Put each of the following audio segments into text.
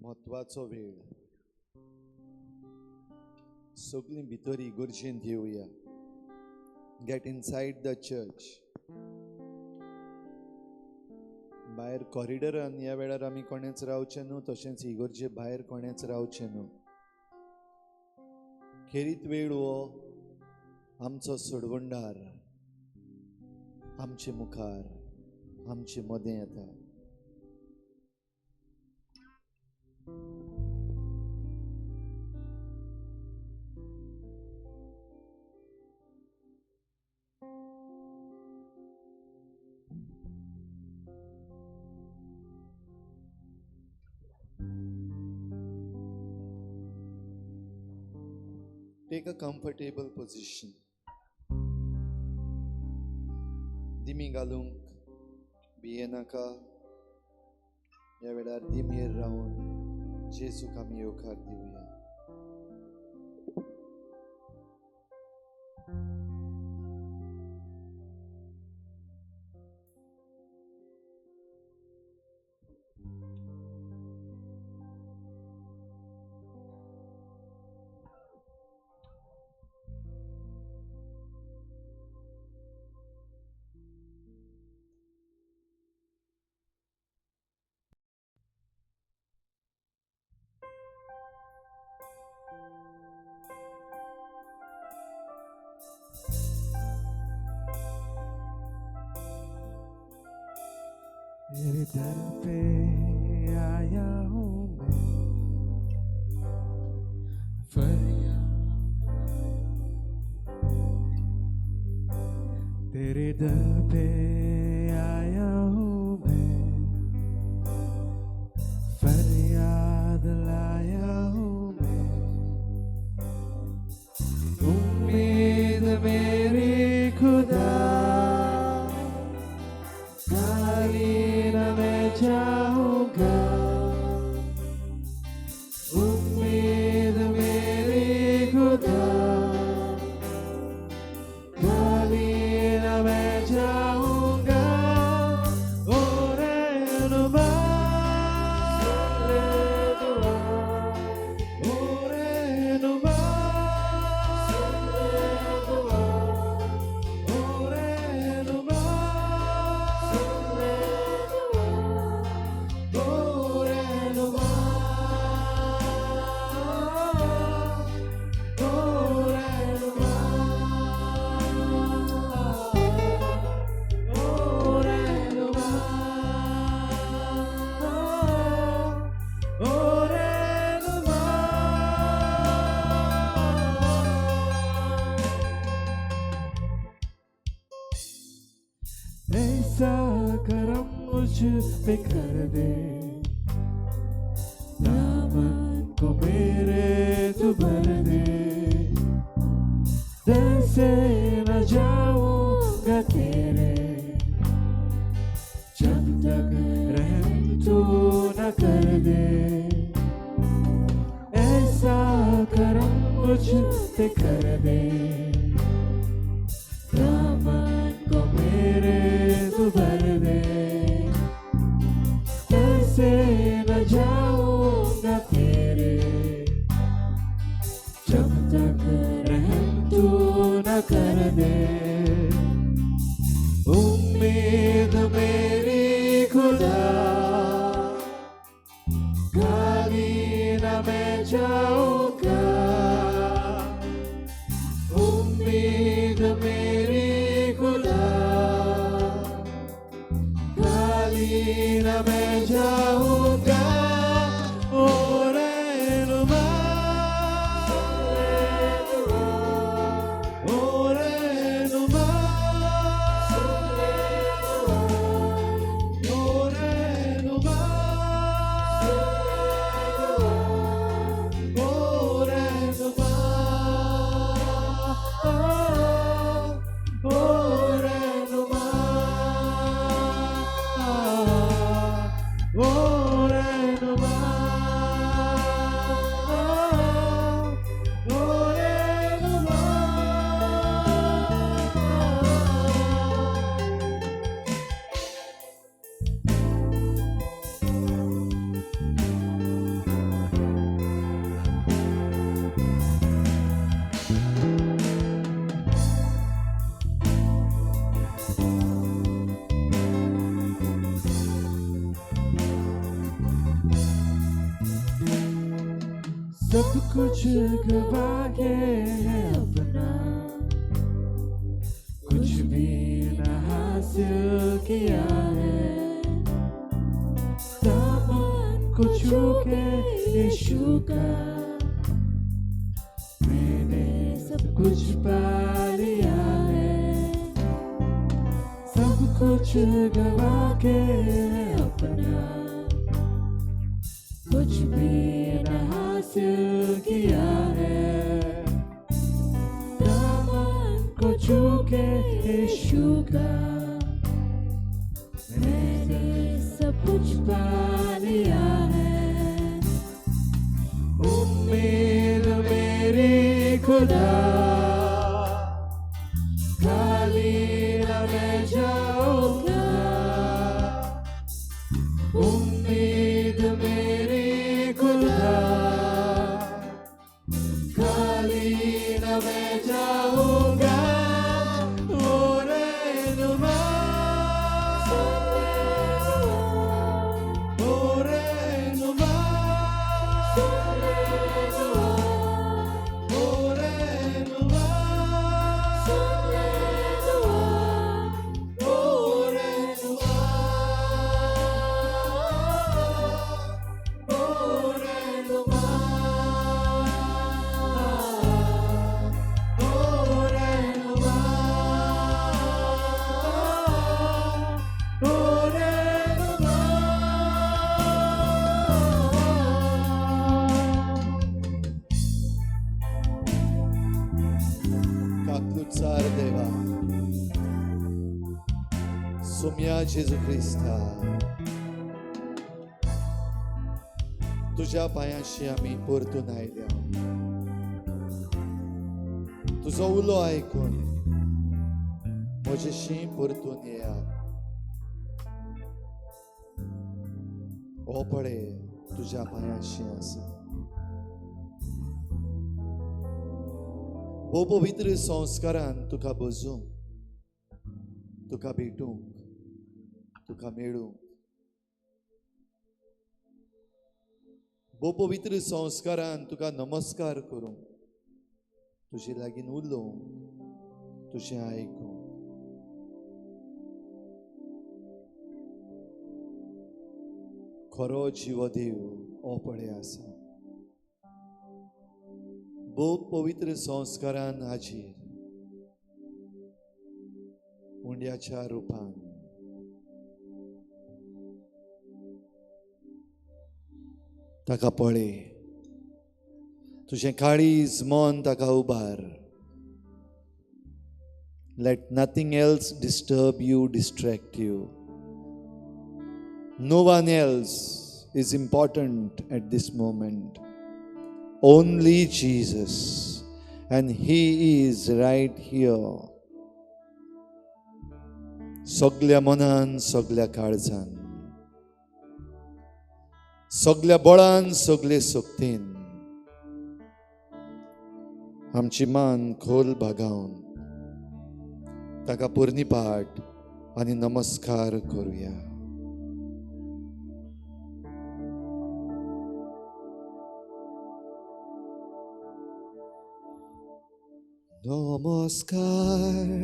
म्हत्वाचो वेळ. सगळीं भितर इगर्जेंत येवया. Get inside the church. भायर कॉरिडरान ह्या वेळार आमी कोणेच रावचें न्हू, तशेंच इगर्जे भायर कोणेच रावचें न्हू. खेरीत वेळ हो आमचो सोडवणदार आमचे मुखार आमचे मदें येता. Take a comfortable position. दिमी घालूंक भियेनाका. ह्या वेळार दिमयेर रावन जेजूक आमी येवकार दिवया. तेरे दर पे आया हूँ मैं, फरियाद तेरे दर पे आया हूँ मैं, फरियाद लाया हूँ मैं। उम्मीद मेरी खुदा खाली न मैं जाऊंगा, उम्मीद मेरी खुदा खाली न मैं जाऊंगा। ओ रहनुमा, ओ रहनुमा, ओ रहनुमा, ओ रहनुमा, ओ रहनुमा, ओ रहनुमा, ओ रहनुमा। ऐसा करम मुझ पे कर दे, दामन को मेरे तू भर दे। दर से न जाऊंगा तेरे, जब तक रहम तू न कर दे। ऐसा करम मुझ पे कर दे, दामन को मेरे तू भर दे। दर से न जाऊंगा तेरे, जब तक रहम तू न कर दे। उम्मीद मेरी खुदा खाली न मैं जाऊंगा, उम्मीद मेरी खुदा खाली न मैं जाऊंगा। ओ रहनुमा, ओ रहनुमा, ओ रहनुमा, ओ रहनुमा, सब कुछ गवा के है अपना, कुछ भी न हासिल किया है। दामन को छू के यीशु का मैंने सब कुछ पा लिया है। सब कुछ गवा के है अपना, कुछ भी न हासिल किया है। दामन को छू के यीशु का मैंने सब कुछ पा लिया है। उम्मीद मेरी खुदा, खाली न मैं जाऊंगा। उम्मीद मेरी खुदा, खाली न मैं जाऊंगा। ओ रहनुमा, ओ रहनुमा, ओ रहनुमा, ओ रहनुमा, ओ रहनुमा, ओ रहनुमा, ओ रहनुमा। काकलुचार देवा, सोम्या जेजू क्रिस्ता, तुझ्या पांयाशी आमी परतून आयल्या। तुजो उलो आयकून म्हजेशी परतून येयात। हो पळय तुझ्या पांयाशी आसा। भोव पवित्र संस्कारान तुका बजूंक, तुका भेटूंक, तुका मेळूंक। भोव पवित्र संस्कारान तुका नमस्कार करूंक, तुजे लागीं उलोवंक, तुजें आयकूंक। खरो जिवो देव हो पळय आसा। भोव पवित्र संस्कारान हाजीर उंड्याच्या रुपान ताका पळय, तुजें काळीज मन ताका उबार। Let nothing else disturb you, distract you. No one else is important at this moment. Only Jesus, and He is right here. सगल्या मनान, सगल्या काळजान, सगल्या बळान, सगले शक्तीन आमची मान खोल भागावन ताका पुर्णीपाठ आनी नमस्कार करुया। नमस्कार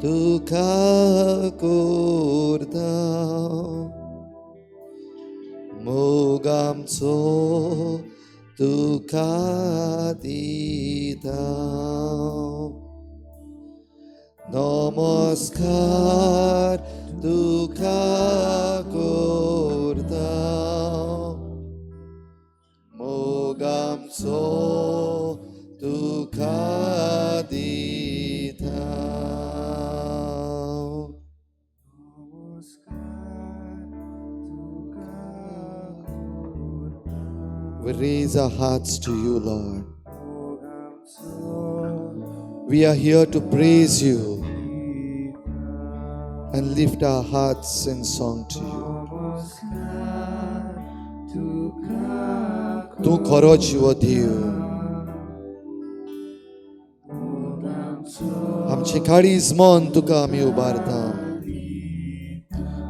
तुका करता, मोग आमचो तुका दिता। नमस्कार तुका करता, मोग आमचो तुका दिता। We raise our hearts to you, Lord. We are here to praise you and lift our hearts in song to you. तूं खरो जिवो देव, आमचें काळीज मन तुका आमी उबारता।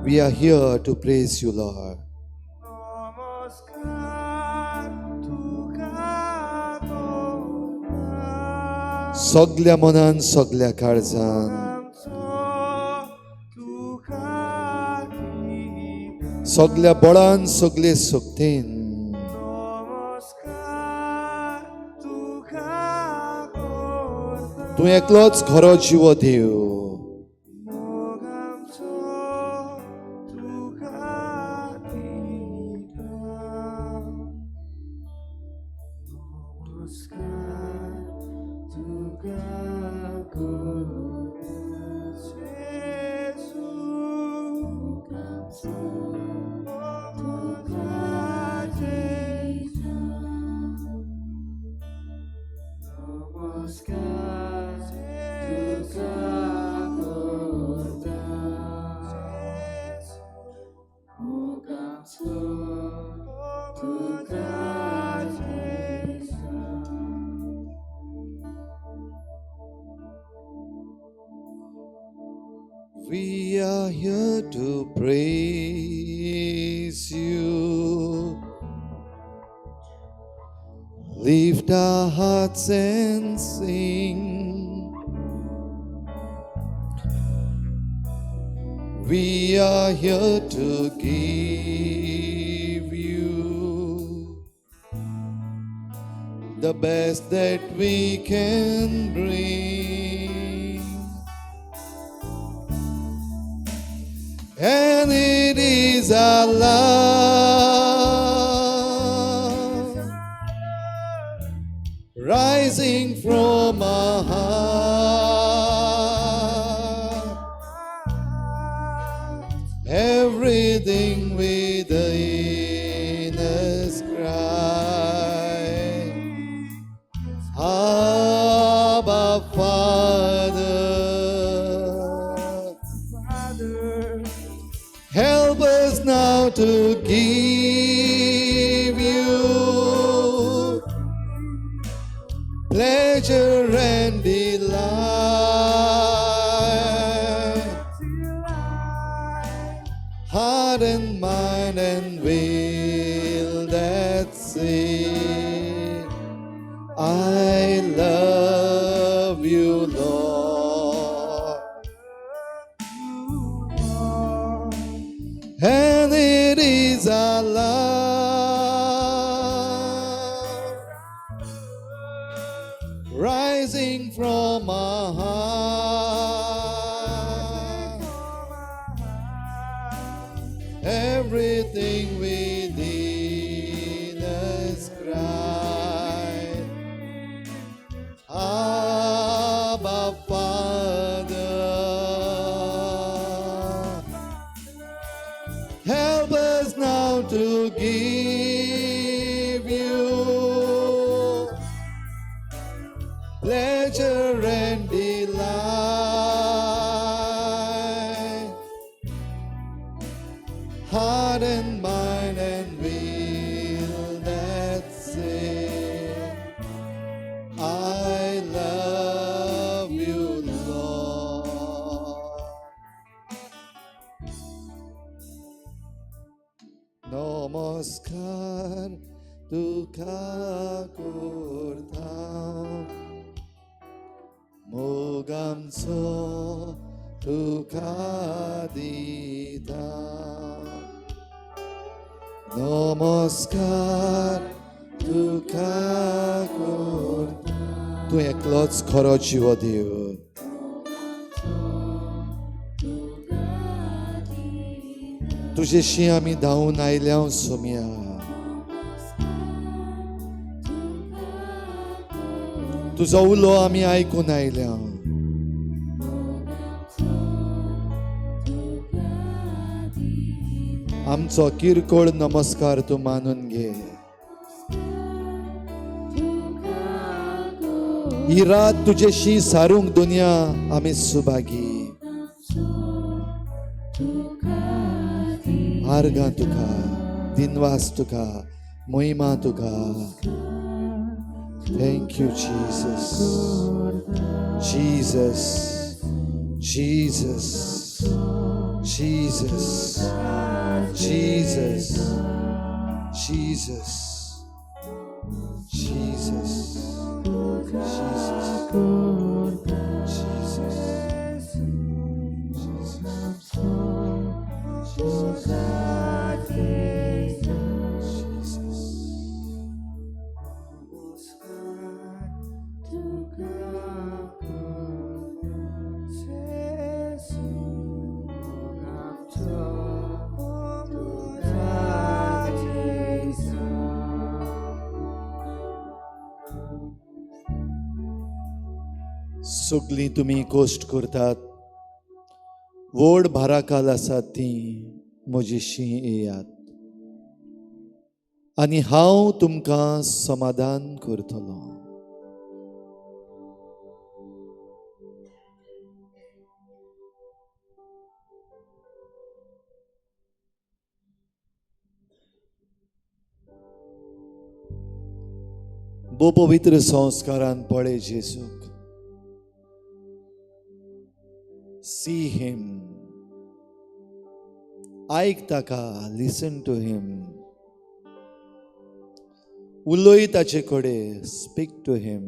We are here to praise you, Lord. नमस्कार तुका सगल्या मनान सगल्या काळजान, सगल्या बळान सगले शक्तीन। तूं एकलोच खरो जिवो देव। We are here to praise you. Lift our hearts and sing. We are here to give you the best that we can bring. And it is our love rising from our heart, everything within us cry, Abba Father. Help us now to give you pleasure and delight, heart and mind and will that say, I love you, Lord. And it is our love rising from our heart, everything within us cry, Abba Father. Help us now to give you pleasure and delight, heart and mind and will that say, I love you, Lord. नमस्कार तुका करता, मोग आमचो तुका दिता। नमस्कार तुका करता। तूं एकलोच खरो जिवो देव। तुजेशी आमी धांवून आयल्या सोम्या, तुजो उलो आमी आयकून आयल्या। आमचो किरकोळ नमस्कार तूं मानून घे। ही रात तुजेशी सारूंक दुनिया आमी सुभागी। आर्गां तुका, दिनवास तुका, महिमा तुका। Thank you Jesus, Jesus, Jesus, Jesus, Jesus, Jesus, Jesus, Jesus. सगलीं तुमी कश्ट करतात, व्हड भाराकाल आसात ती म्हजीशी येयात आनी हांव तुमकां समाधान करतलो. भोव पवित्र संस्कारान पळय जेजूक. See him. आयक ताका, लिसन टू हिम. उलय ताचे कडेन, स्पीक टू हिम.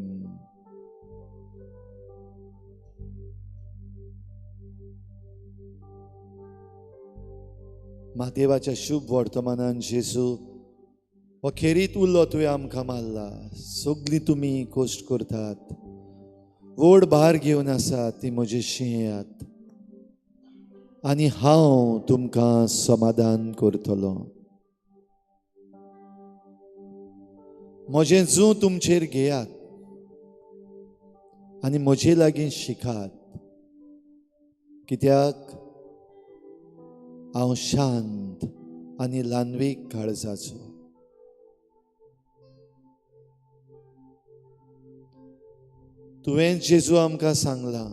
म्हादेवाच्या शुभ वर्तमानान जेजू हो खेरीत उरलो तुवें आमकां मारला. सगलीं तुमी कश्ट करतात, व्हड भार घेवन आसात ती म्हजी येयात आनी हांव तुमकां समाधान करतलो. म्हजें जूं तुमचेर घेयात आनी म्हजे लागीं शिकात, कित्याक हांव शांत आनी ल्हानवीक काळजाचो. तुवें जेजू आमकां सांगलां,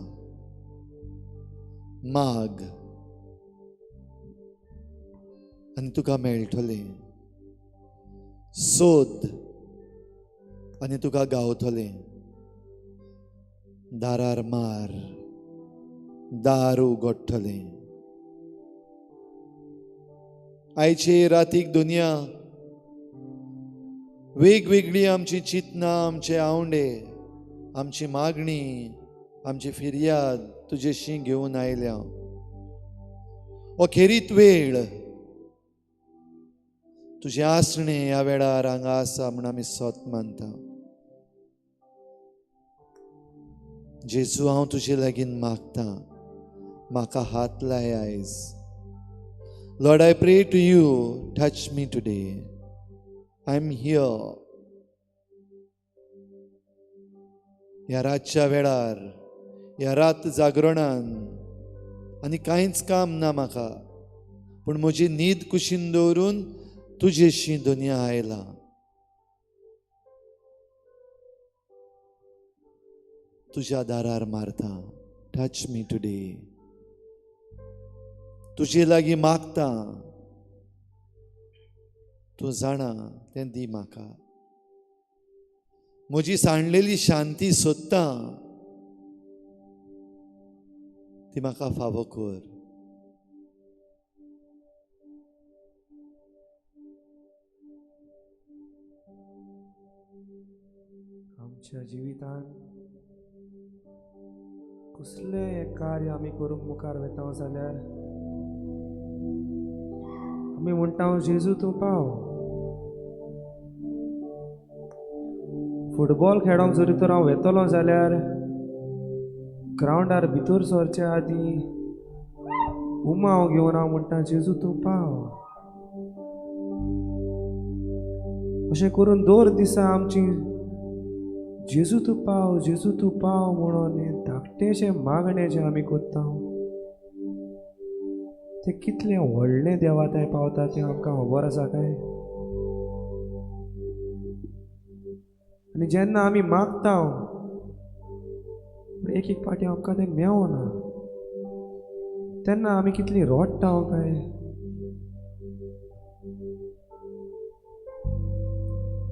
माग आनी तुका मेळटलें, सोद आनी तुका गावतलें, दारार मार, दार उगडटलें. आयचे रातीक दुनिया वेगवेगळी आमची चिंतना, आमचे आवंडे, आमची मागणी, आमची फिर्याद तुजेशी घेवन आयल्या. हो खेरीत वेळ तुजें आसणें ह्या वेळार हांगा आसा म्हूण आमी सत मानता. जेजू, हांव तुजे लागीं मागता, म्हाका हात लाय आयज. Lord, I pray to you, touch me today. I am here. ह्या रातच्या वेळार, ह्या रात जागरणान आनी कांयच काम ना म्हाका, पूण म्हजी न्हीद कुशीन दवरून तुजेशी दुनिया आयला. तुज्या दारार मारता, टच मी टुडे. तुजे लागीं मागता, तूं जाणा तें दी म्हाका. म्हजी सांडलेली शांती सोदता, ती म्हाका फावो कर. आमच्या जिवितान कसलें एक कार्य आमी करूंक मुखार वेता जाल्यार आमी म्हणटा, जेजू तूं पाव. फुटबॉल खेळोंक जरी तर हांव वेतलो जाल्यार ग्रावंडार भितर सरचे आदीं उमाव घेवन हांव म्हणटा, जेजू तूं पाव. अशें करून दर दिसा आमची जेजू तूं पाव, जेजू तूं पाव म्हणून हें धाकटेशें मागणें जें आमी करता तें कितलें व्हडलें देवा थंय पावता तें आमकां खबर आसा काय? आनी जेन्ना आमी मागता पूण एक एक पाटी आमकां तें मेवना, तेन्ना आमी कितली रडटा काय?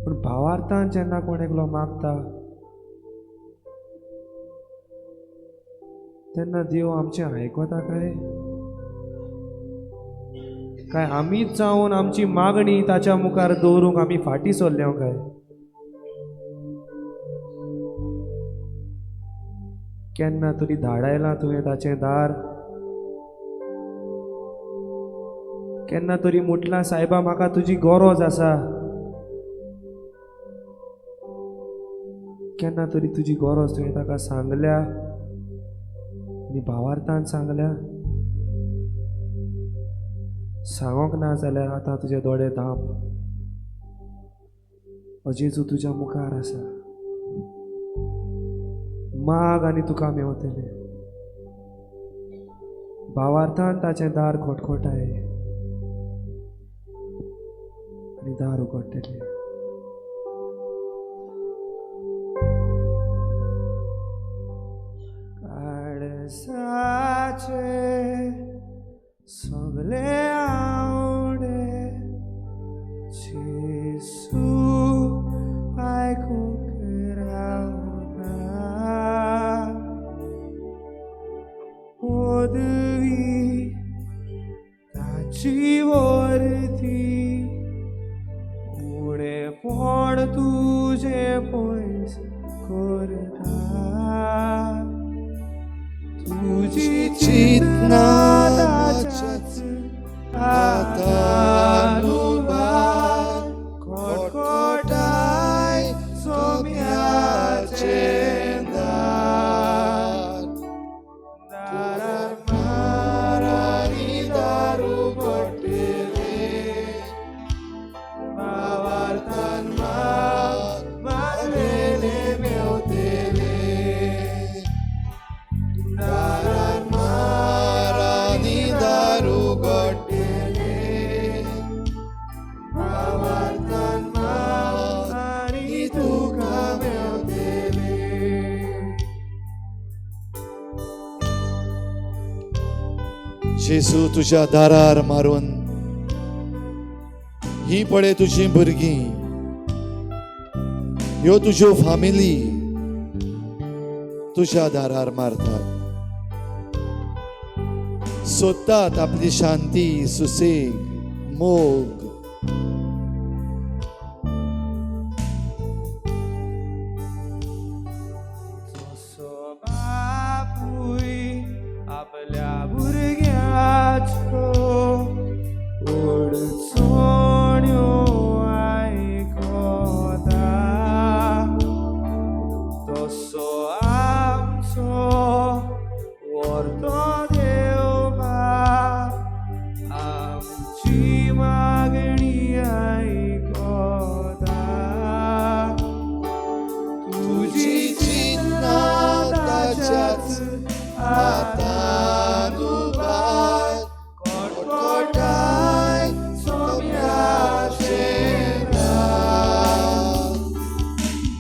पूण भावार्थान जेन्ना कोण एकलो मागता तेन्ना देव आमचें आयकता काय? काय आमीच जावन आमची मागणी ताच्या मुखार दवरूंक आमी फाटीं सरल्या काय? केन्ना तरी धाडायलां तुवें ताचें दार, केन्ना तरी म्हटलां सायबा म्हाका तुजी गरज आसा, केन्ना तरी तुजी गरज तुवें ताका सांगल्या आनी भावार्थान सांगल्या. सांगोंक ना जाल्यार आतां तुजे दोळे धांप, जेजू तुज्या मुखार आसा. माग आनी तुका मेवतलें. भावार्थान ताचें दार खोटखोटाय आनी दार उगडटलें. काळजाचे सगळे आवडे जेजू आयकूंक रावता, पदवी ताची वर्ती उणेपण तुजें पयस करता, तुजी चिंतना ताच्याच हातान उबार, खटखटाय सोम्याचें दार, दारार मार आनी दार उगडटलें, भावार्थान माग मागलेलें मेवतलें, दारार मार आनी दार उगडटलें, भावार्थान माग आनी तुका मेवतलें. जेजू तुज्या दारार मारून ही पळय तुजीं भुरगीं, ह्यो तुज्यो फामिली तुज्या दारार मारतात, सोदतात आपली शांती, सुसेग, मोग. जसो बापूय आपल्या भुरग्याच्यो अडचण्यो आयकता, तसो आमचो व्हरतो देव बाप आमची मागणी आयकता, तुजी चिंतना ताच्याच हातान उबार, खटखटाय सोम्याचें दार,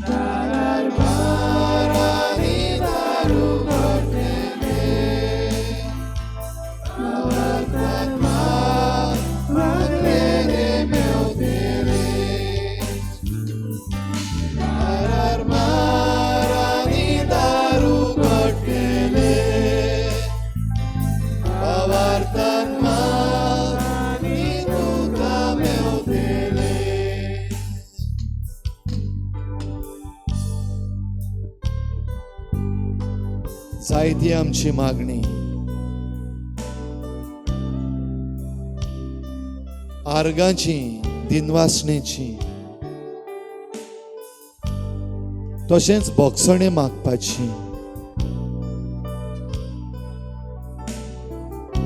दारार मार आनी दार उगडटलें, भावार्थान माग मागलेलें मेवतलें, दारार मार आनी दार उगडटलें, भावार्थान माग आनी तुका मेवतलें. जायती आमची मागणी, आर्गांची, दिनवासणेची, तशेंच बोगसणें मागपाची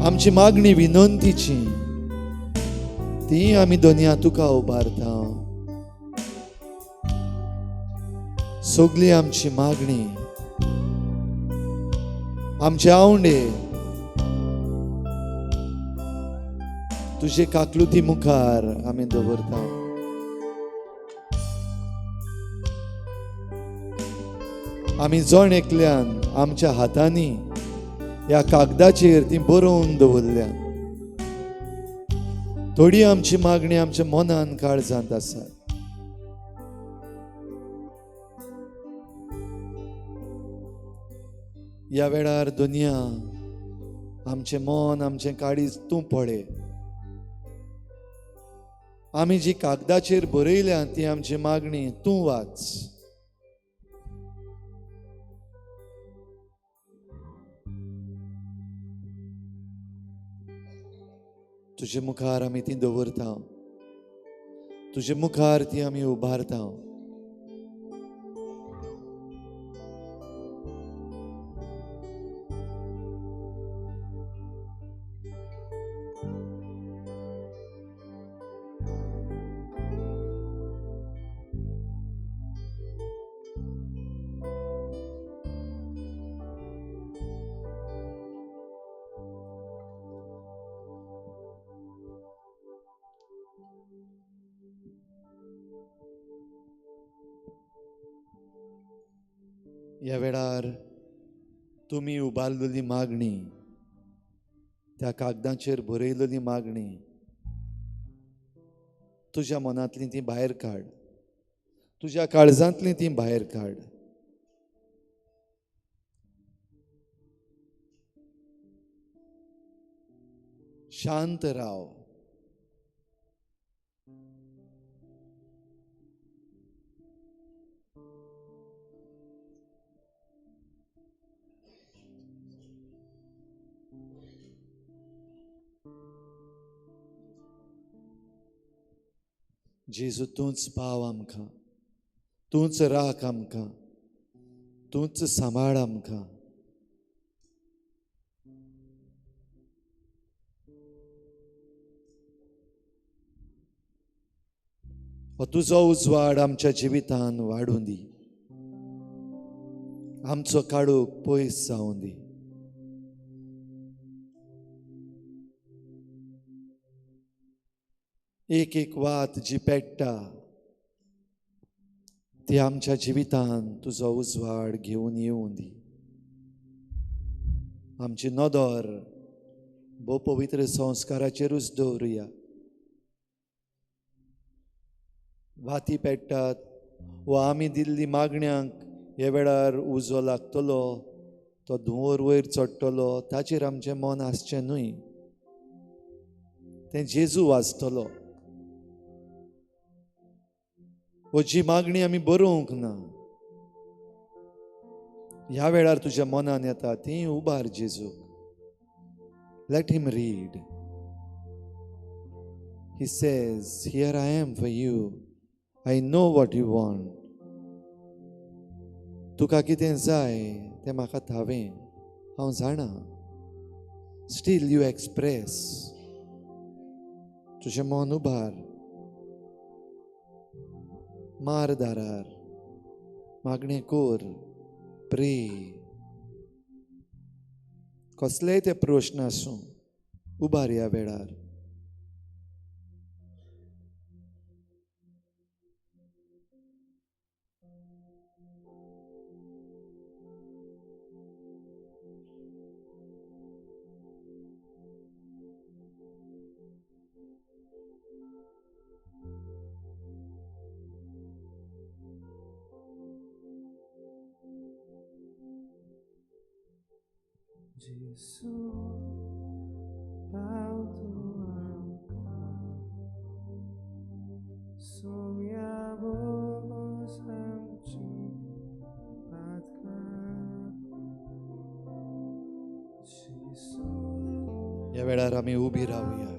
आमची मागणी, विनंतीची, ती आमी दोनया तुका उबारता. सगली आमची मागणी, आमचे आवंडे तुजे काकलुती मुखार आमी दवरता. आमी जण एकल्यान आमच्या हातांनी ह्या कागदाचेर ती बरोवन दवरल्या. थोडी आमची मागणी आमच्या मनान काळजांत आसा. ह्या वेळार दुनिया आमचें मन, आमचें काळीज तूं पळय. आमी जी कागदाचेर बरयल्या ती आमची मागणी तूं वाच. तुजे मुखार आमी ती दवरता, तुजे मुखार ती आमी उबारता. ह्या वेळार तुमी उबारलेली मागणी, त्या कागदाचेर बरयलेली मागणी तुज्या मनांतली ती भायर काड, तुज्या काळजांतली ती भायर काड. शांत राव. जेजू तूंच पाव आमकां, तूंच राख आमकां, तूंच सांबाळ आमकां. हो तुजो उजवाड आमच्या जिवितान वाडूं दी, आमचो काळोख पयस जावं दी. एक एक वात जी पेट्टा ती आमच्या जिवितान तुजो उजवाड घेवन येवं दी. आमची नदर भोव पवित्र संस्काराचेरूच दवरुया. वाती पेट्टात वा आमी दिल्ली मागण्यांक हे वेळार उजो लागतलो, तो धुंवर वयर चडटलो, ताचेर आमचें मन आसचें न्हय. तें जेजू वाचतलो. वो जी मागणी आमी बरोवंक ना ह्या वेळार तुज्या मनान येता ती उबार जेजूक. Let him read. He says, here I am for you. I know what you want. तुका कितें जाय तें म्हाका थावें, हांव जाणा. Still you express. तुजें मन उबार, मार दारार, मागणें कोर, प्रे. कसलेय ते प्रश्न आसूं, उबार ह्या वेळार. Gesù, पाव तूं आमकां, सोम्या बोगोस आमची पातकां. जेजू, ह्या वेळार आमी उबी रावया.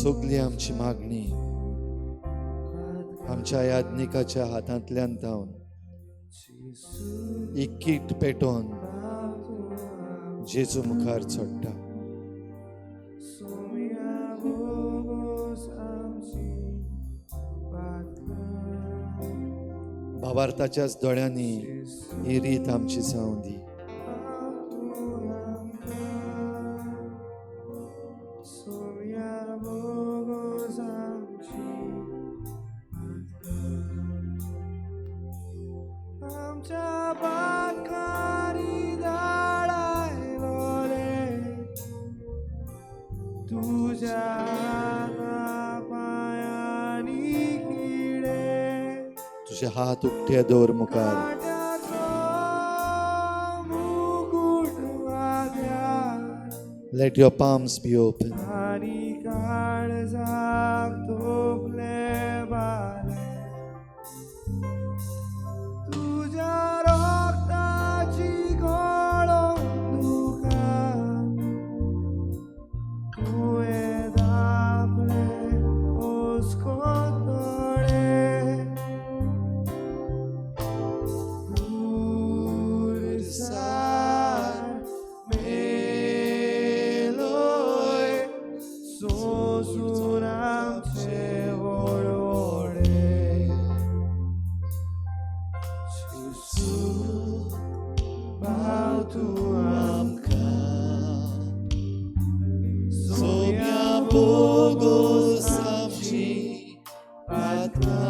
सगली आमची मागणी आमच्या याज्ञिकाच्या हातांतल्यान धावन एक कीट पेटोवन जेजू मुखार चडटा. भावार्थाच्याच दोळ्यांनी ही रीत आमची जावं दी. तुझे हात उकते दवर मुखार. Let your palms be open. Sonia Bogos Amchi Patla.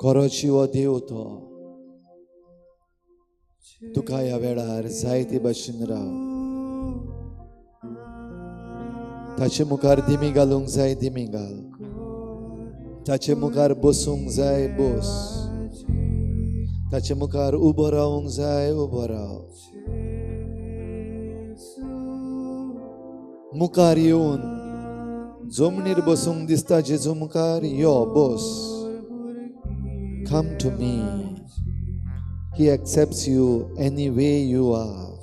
खरो जिवो देव तो. तुका ह्या वेळार जायते भशेन राव. ताचे मुखार दिमी घालूंक जाय दिमी घाल, ताचे मुखार बसूंक जाय बस, ताचे मुखार उबो रावंक जाय उबो राव. मुखार येवन जमनीर बसूंक दिसता जेजू मुखार यो बस. Come to me. He accepts you any way you are.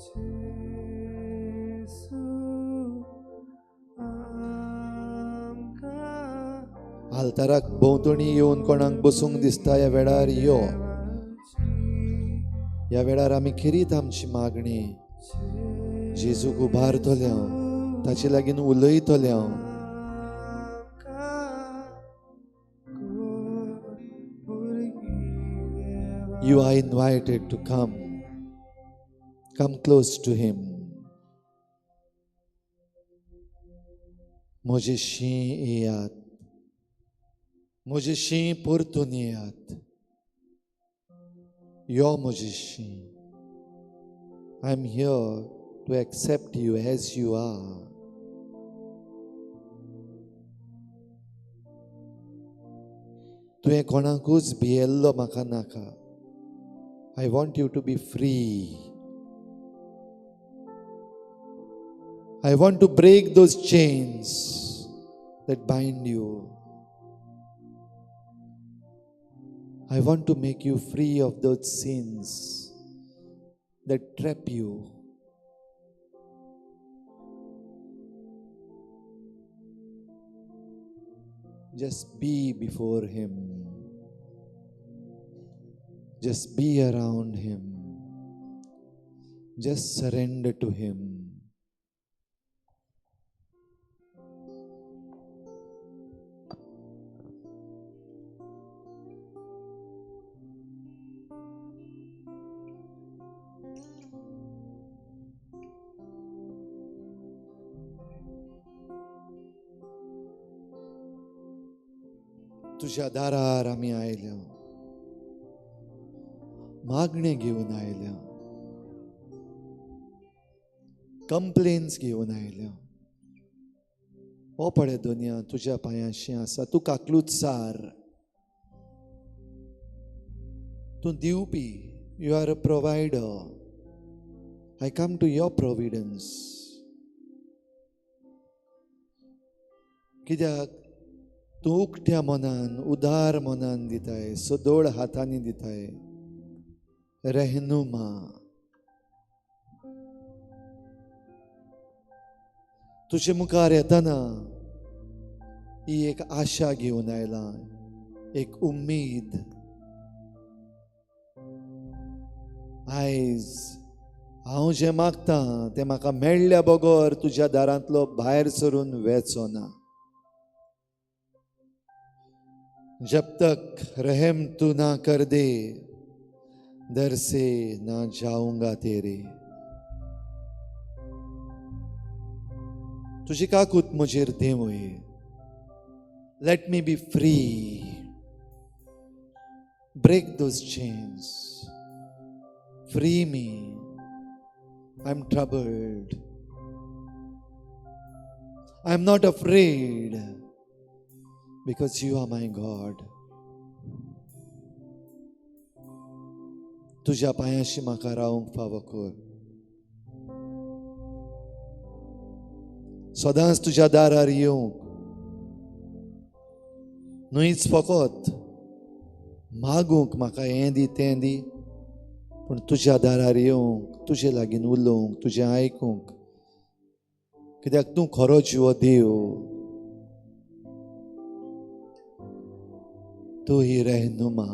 आल्ताराक भोंवतणी येवन कोणाक बसूंक दिसता ह्या वेळार यो. ह्या वेळार आमी खेरीत आमची मागणी जेजूक उबारतले हांव, ताचे लागीं उलयतले हांव. You are invited to come. Come close to Him. म्हजे शीं येयात, म्हजे शीं परतून येयात. यो म्हजे शीं. I am here to accept you as you are. तुवें कोणाकूच भियेल्लो म्हाका नाका. I want you to be free. I want to break those chains that bind you. I want to make you free of those sins that trap you. Just be before Him. Just be around Him. Just surrender to Him. तुझ्या दारार आमी आयल्या, मागणें घेवन आयल्या, complains घेवन आयल्या. हो पळय दुनिया तुज्या पांयांशी आसा. तूं काकलूत सार, तूं दिवपी. You are a provider. I come to your providence. कित्याक तूं उकत्या मनान, उदार मनान दिताय, सदोळ हातांनी दिताय. रहनुमा तुजे मुखार येतना ही एक आशा घेवन आयला, एक उम्मीद. आयज हांव जें मागतां तें म्हाका मेळ्ळ्या बगर तुज्या दारांतलो भायर सरून वेचो ना. जब तक रहम तू ना कर दे, दर से ना जाऊंगा तेरे. तुझी काकूत म्हजेर देंवय. Let me be free. Break those chains. Free me. I am troubled. I am not afraid because you are my God. तुझ्या पांयाशी म्हाका रावंक फावो कर. सदांच तुज्या दारार येवंक, न्हयच फकत मागूंक म्हाका हें दी तें दी, पूण तुज्या दारार येवंक, तुजे लागीं उलोवंक, तुजें आयकूंक. कित्याक तूं खरो जिवो देव. तूं ही रहनुमा.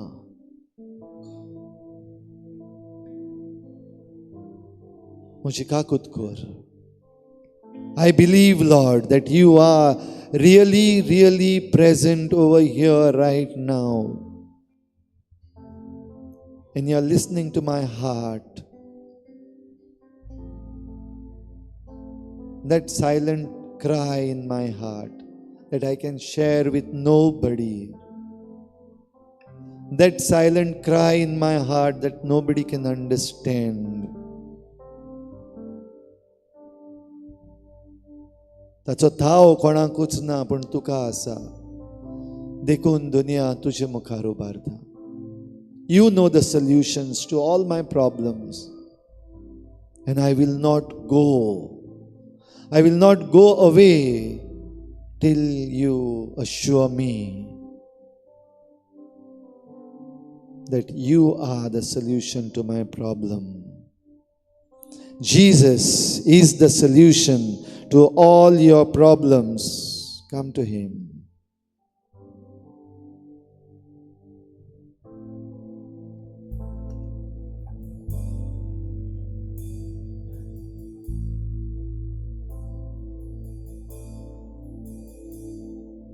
म्हजी काकूत कर. I believe, Lord, that you are really, really present over here right now. And you are listening to my heart. That silent cry in my heart that I can share with nobody. That silent cry in my heart that nobody can understand. ताचो थाव कोणाकूच ना, पूण तुका आसा. देखून दुनिया तुजे मुखार उबारता. You know the solutions to all my problems, and I will not go. I will not go away till you assure me that you are the solution to my problem. Jesus is the solution to all your problems. Come to Him.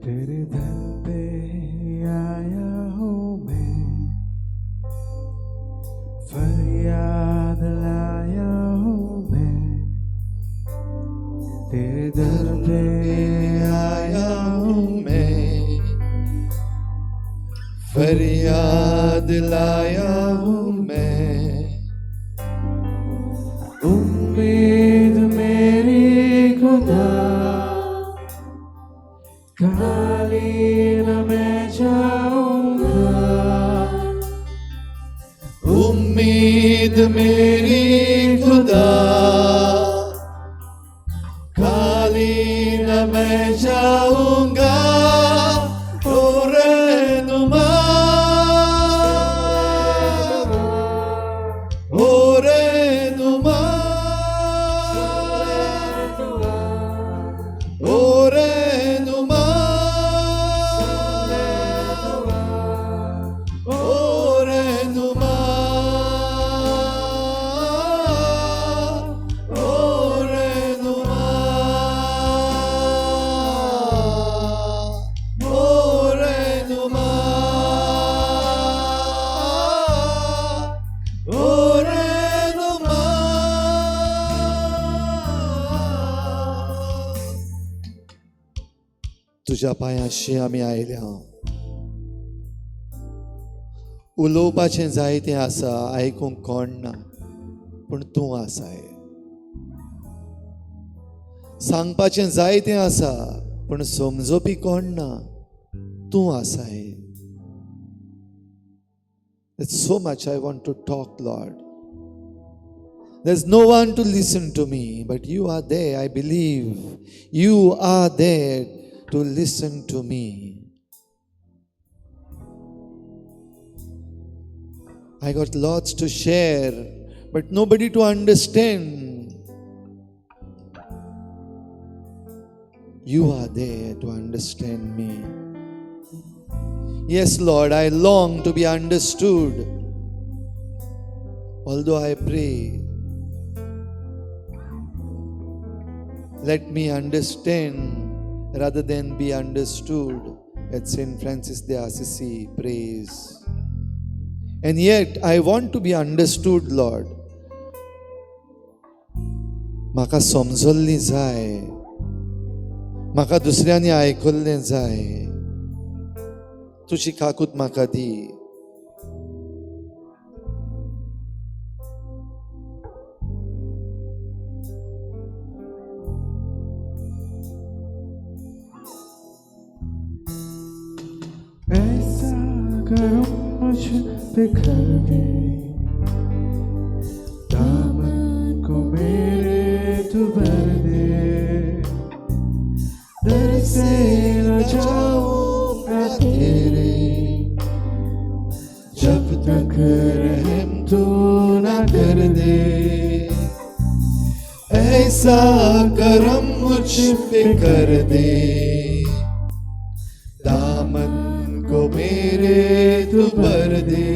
तेरे दर pay आया हूँ मैं, फरियाद लाया हूँ मैं. तेरे दर पे आया हूँ मैं, फरियाद लाया हूँ मैं. उम्मीद मेरी खुदा, खाली न मैं जाऊंगा. उम्मीद मेरी खुदा, खाली न मैं जाऊंगा. ओ रहनुमा, ओ रहनुमा, ओ रहनुमा, ओ रहनुमा, ओ रहनुमा, ओ रहनुमा, ओ रहनुमा. तुज्या पांयाशी आमी आयल्या. उलोवपाचें जायतें आसा, आयकूंक कोण ना, पूण तूं आसाय. सांगपाचें जायतें आसा, पूण समजोवपी कोण ना, तूं आसाय. There's so much I want to talk, Lord. There's no one to listen to me, but you are there, I believe. You are there to listen to me. I got lots to share, but nobody to understand. You are there to understand me. Yes, Lord, I long to be understood. Although I pray, let me understand rather than be understood, as Saint Francis de Assisi prays. And yet, I want to be understood, Lord. म्हाका समजल्ली जाय, म्हाका दुसऱ्यांनी आयकल्लें जाय. तुजी काकूत म्हाका दी. ऐसा करम मुझ पे कर दे, दामन को मेरे तू भर दे. दर से न जाऊंगा तेरे, जब तक रहम तू न कर दे. ऐसा करम मुझ पे कर दे, दामन को मेरे तू भर दे.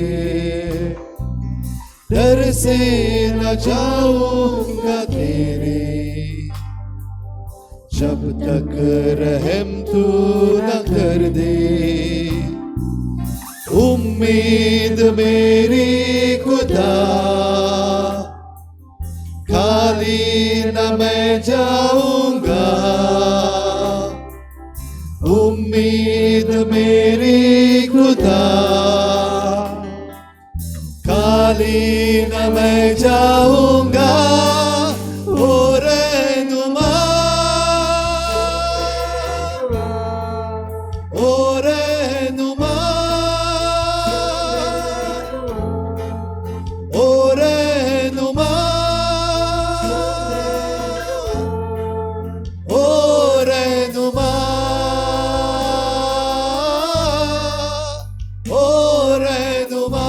दर से न जाऊंगा तेरे, जब तक रहम तू न कर दे। उम्मीद मेरी खुदा खाली न मैं जाऊंगा, उम्मीद मेरी खुदा न मैं जाऊंगा, ओ रहनुमा, ओ रहनुमा, ओ रहनुमा, ओ रहनुमा, ओ रहनुमा, ओ रहनुमा,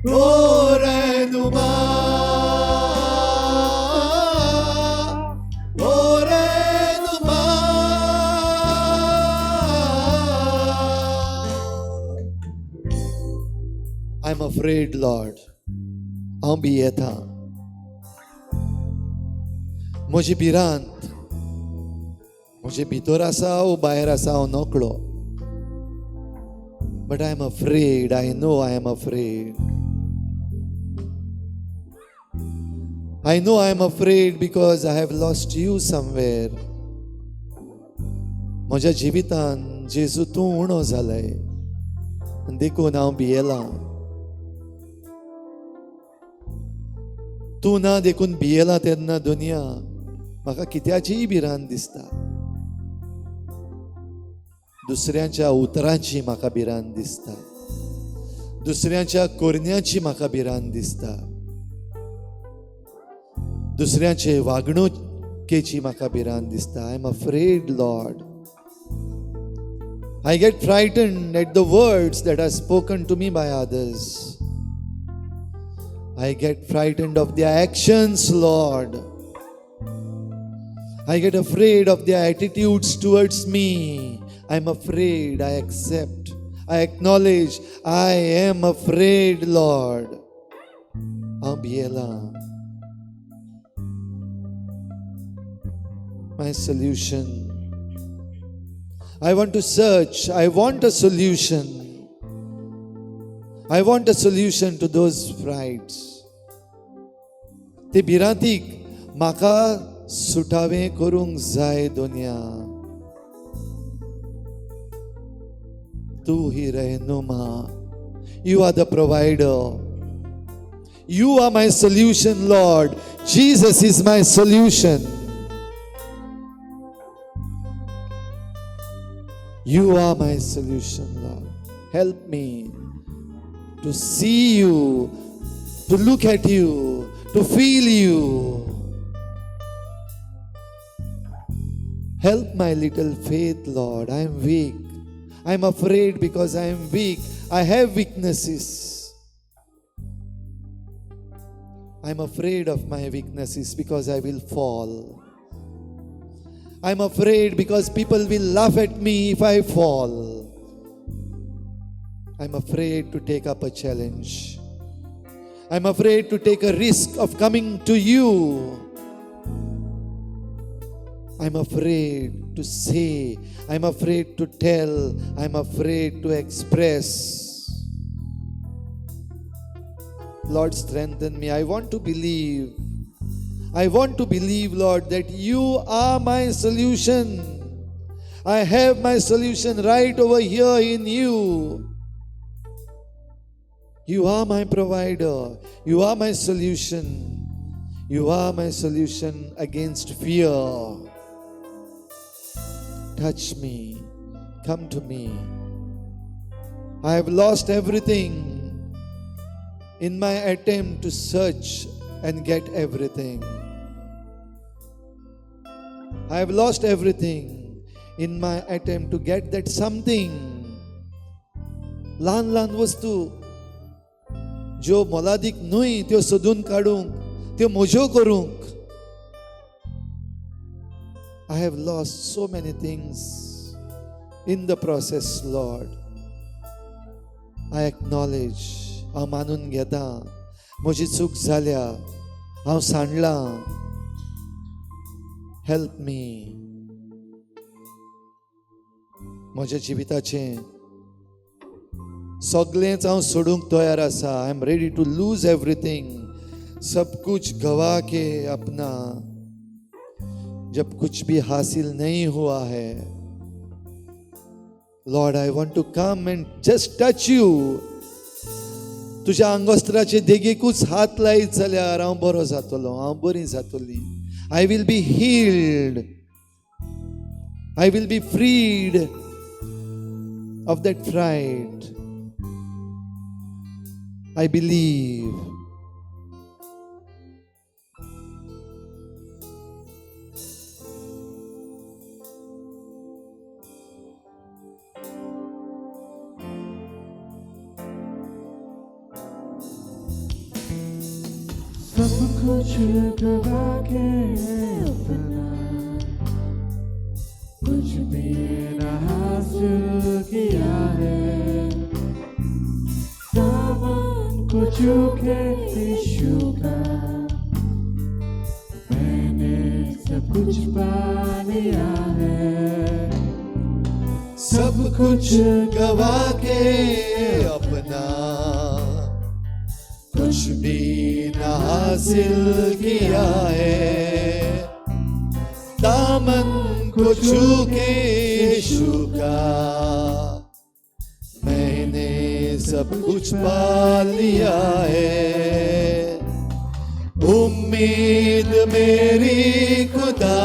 ओ रहनुमा। I am afraid, Lord. हांव भियेता. म्हजी भिरांत म्हजे भितर आसा वो भायर आसा हांव नकळो, but I am afraid. I know I am afraid. I know I am afraid because I have lost you somewhere. म्हज्या जिवितान जेजू तूं उणो जालाय आनी देखून हांव भियेलां. तूं ना देखून भियेला तेन्ना दुनिया म्हाका कित्याचीय भिरांत दिसता. दुसऱ्यांच्या उतरांची म्हाका भिरांत दिसता, दुसऱ्यांच्या करण्याची म्हाका भिरांत दिसता, दुसऱ्यांचे वागणुकेची म्हाका भिरांत दिसता. I am afraid, Lord. I get frightened at the words that are spoken to me by others. I get frightened of their actions, Lord. I get afraid of their attitudes towards me. I'm afraid. I accept. I acknowledge I am afraid, Lord. हांव भियेलां. My solution. I want to search. I want a solution. I want a solution to those frights. ते भिरांतीक म्हाका सुटावें करूंक जाय दुनिया. तूं ही रहनुमा. You are the provider. You are my solution, Lord. Jesus is my solution. You are my solution, Lord. Help me to see you, to look at you, to feel you. Help my little faith, Lord. I am weak. I am afraid because I am weak. I have weaknesses. I am afraid of my weaknesses because I will fall. I am afraid because people will laugh at me if I fall. I am afraid to take up a challenge. I am afraid to take a risk of coming to you. I am afraid to say, I am afraid to tell, I am afraid to express. Lord, strengthen me. I want to believe. I want to believe, Lord, that you are my solution. I have my solution right over here in you. You are my provider. You are my solution. You are my solution against fear. Touch me. Come to me. I have lost everything in my attempt to search and get everything. I have lost everything in my attempt to get that something. ल्हान ल्हान वस्तू ज्यो मोलादीक न्हय त्यो सोदून काडूंक, त्यो म्हज्यो करूंक. I have lost so many things in the process, Lord. I acknowledge, हांव मानून घेता म्हजी चूक जाल्या, हांव सांडलां. Help me. म्हज्या जिविताचें सगळेंच हांव सोडूंक तयार आसा. I am ready to lose everything. सब कुछ गवा के अपना, जब कुछ भी हासिल नहीं हुआ है. Lord, I want to come and just touch you. तुज्या आंगवस्त्राचे देगेकूच हात लायत जाल्यार हांव बरो जातलो, हांव बरी जातली. I will be healed, I will be freed of that fright. I believe. सब कुछ गवा के अपना, कुछ भी न हासिल किया है। दामन को चूके यीशु का, मैंने सब कुछ पा लिया है। सब कुछ गवा के अपना, कुछ भी न हासिल किया है। दामन को छू के यीशु का, मैंने सब कुछ पा लिया है। उम्मीद मेरी खुदा,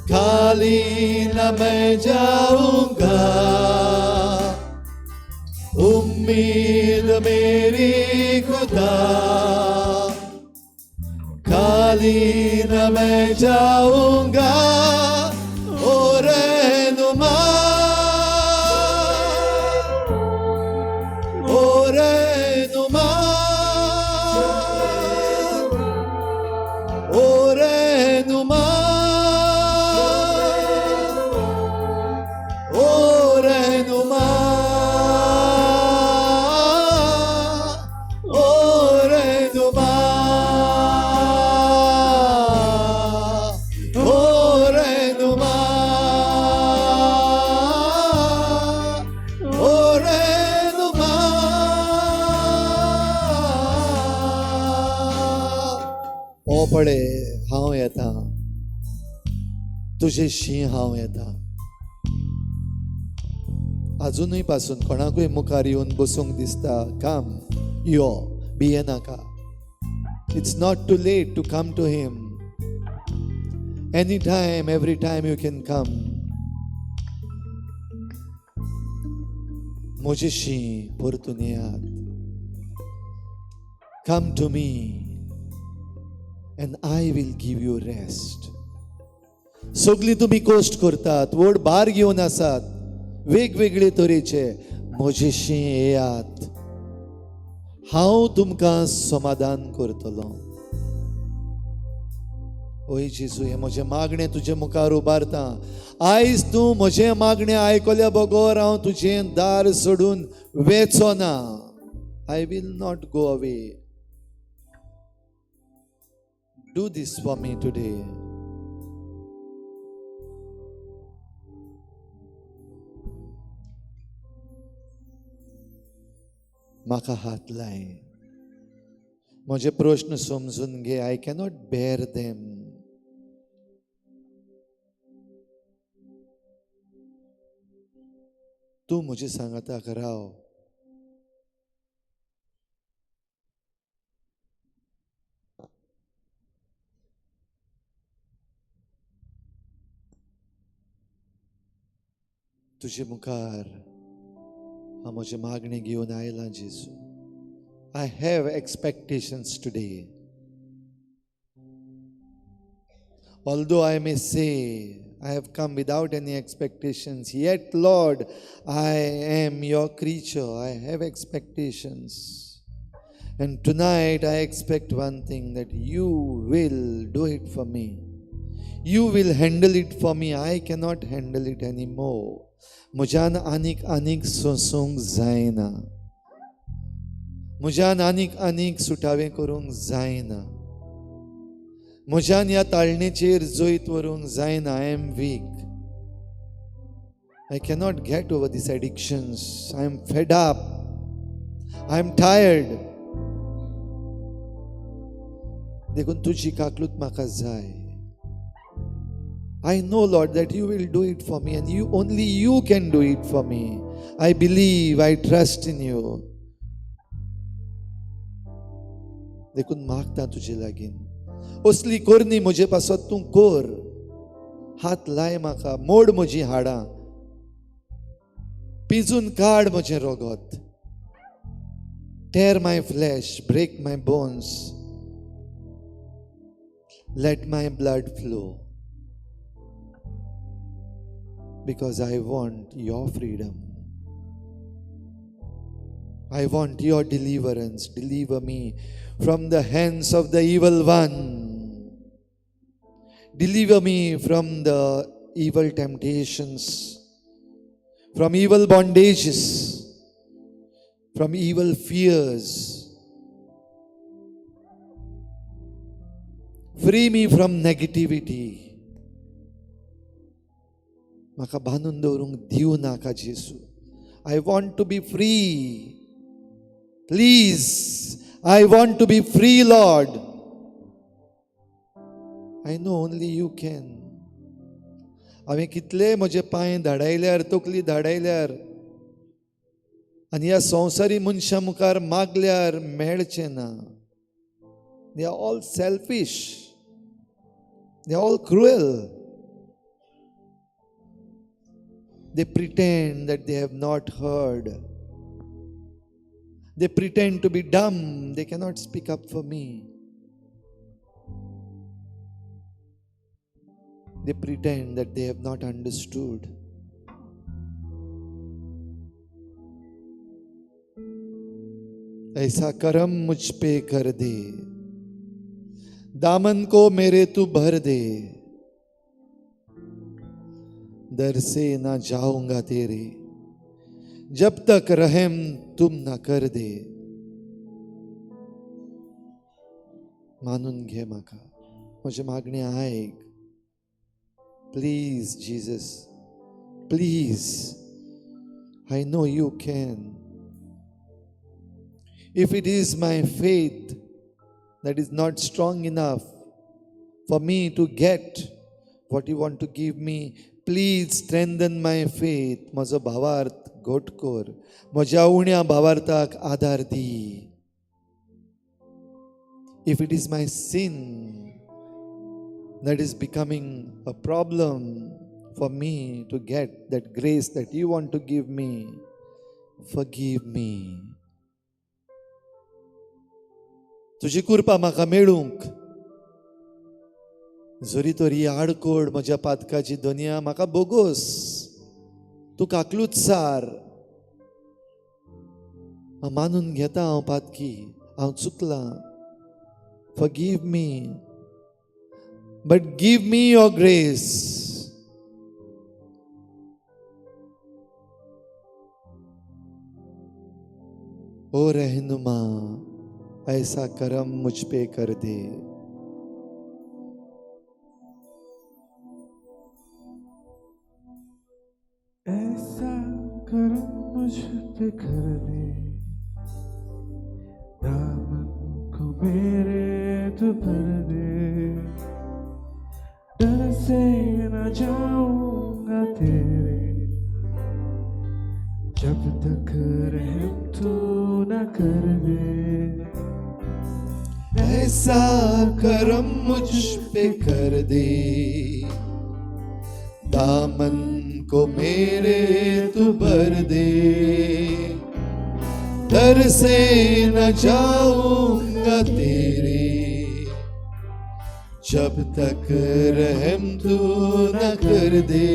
खाली न मैं जाऊंगा। उम्मीद मेरी खुदा, खाली न मैं जाऊंगा। ओ रहनुमा, ओ रहनुमा, ओ रहनुमा, ओ रहनुमा, ओ रहनुमा, ओ रहनुमा, ओ रहनुमा। ओ पळे हांव येता, तुजेशी हांव येता. आजुनूय पासून कोणाकूय मुखार येवन बसूंक दिसता, काम यो, भियेनाका. It's not too late to come to him. Any time, every time you can come. म्हजेशी परतून येयात. Come to me and I will give you rest. सगळीं तुमी कश्ट करतात, व्हड भार घेवन आसात, वेगवेगळे तरेचे, म्हजेशी येयात, हांव तुमकां समाधान करतलो. ओय जेजू, हें म्हजें मागणें तुजे मुखार उबारता. आयज तूं म्हजें मागणें आयकल्या बगर हांव तुजें दार सोडून वेचो ना. I will not go away. Do this for me today. म्हाका हात लाय, म्हजे प्रश्न समजून घे. I cannot bear them. तूं म्हजे सांगाताक राव. तुजे मुखार हांव म्हजें मागणें घेवन आयलां जेजू. I have expectations today. Although I may say I have come without any expectations, yet Lord, I am your creature. I have expectations. And tonight I expect one thing, that you will do it for me. You will handle it for me. I cannot handle it anymore. म्हज्यान आनीक आनीक सोंसूंक जायना, म्हज्यान आनीक आनीक सुटावें करूंक जायना, म्हज्यान ह्या ताळणेचेर जैत व्हरूंक जायना. I am weak. I cannot get over these addictions. I am fed up. I am tired. देखून तुजी काकलूत म्हाका जाय. I know, Lord, that you will do it for me, and you only you can do it for me. I believe, I trust in you. देखून मागता तुजे लागीं, असली करणी म्हजे पासत तूं कर. हात लाय म्हाका, मोड म्हजी हाडां, पिजून काड म्हजें रगत. Tear my flesh, break my bones, let my blood flow, because I want your freedom. I want your deliverance. Deliver me from the hands of the evil one. Deliver me from the evil temptations, from evil bondages, from evil fears. Free me from negativity. म्हाका बांदून दवरूंक दिवं नाका जेसू. I want to be free. Please, I want to be free, Lord. I know only you can. हांवें कितले म्हजे पांय धाडायल्यार, तकली धाडायल्यार, आनी ह्या संवसारी मनशां मुखार मागल्यार मेळचें ना. They are all selfish, they are all cruel. They pretend that they have not heard. They pretend to be dumb. They cannot speak up for me. They pretend that they have not understood. ऐसा करम मुझ pay कर दे, दामन को मेरे तू भर दे, दर से ना जाऊंगा तेरे, जब तक रहम तुम ना कर दे. मानून घे म्हाका, म्हजें मागणें आयक. Please Jesus, please. I know you can. If it is my faith that is not strong enough for me to get what you want to give me, please strengthen my faith. म्हजो भावार्थ घट कर, म्हज्या उण्या भावार्थाक आदार दी. If it is my sin that is becoming a problem for me to get that grace that you want to give me, forgive me. तुजी कृपा म्हाका मेळूंक जरी तर ही आडकोड म्हज्या पातकाची दुनिया म्हाका बोगोस, तूं काकलूच सार. हांव मानून घेता हांव पातकी, हांव चुकलां. Forgive me, but give me your grace. ओ रहनुमा, ऐसा करम मुझ पे कर दे. ऐसा करम मुझ पे कर दे, दामन को मेरे तू भर दे, डर से न जाऊंगा तेरे, जब तक रहम तू न कर दे. ऐसा करम मुझ पे कर दे, दामन को मेरे तू भर दे, दर से न जाऊंगा तेरे, जब तक रहम तू न कर दे.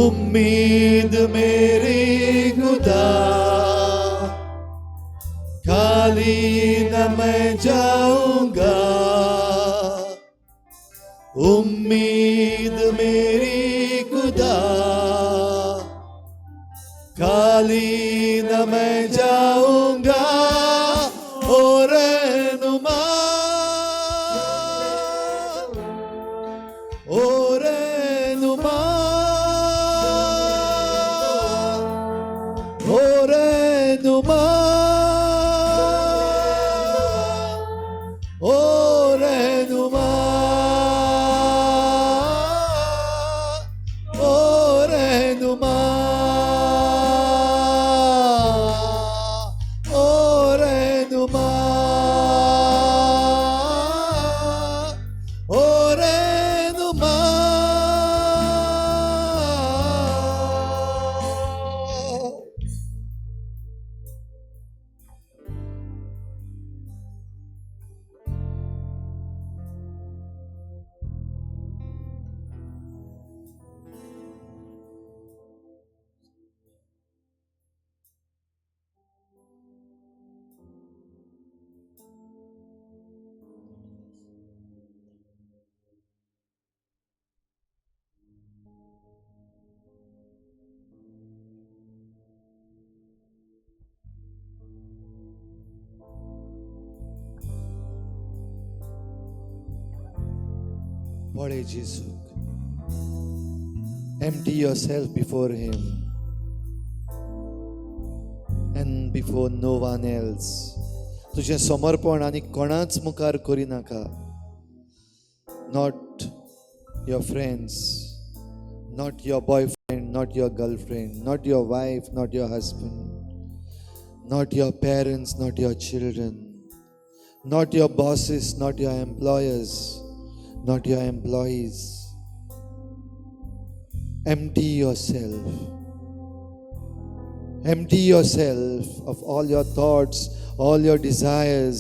उम्मीद मेरी खुदा, खाली न मैं जाऊंगा. उम्मीद मेरी खुदा, खाली न मैं जाऊंगा. ओ रहनुमा, ओ रहनुमा, ओ रहनुमा, ओ रहनुमा, ओ रहनुमा, पळय जेजूक. Empty yourself before him and before no one else. तुजें समर्पण आनी कोणाच मुखार करिनाका. Not your friends, not your boyfriend, not your girlfriend, not your wife, not your husband, not your parents, not your children, not your bosses, not your employers, not your employees. Empty yourself. Empty yourself of all your thoughts, all your desires.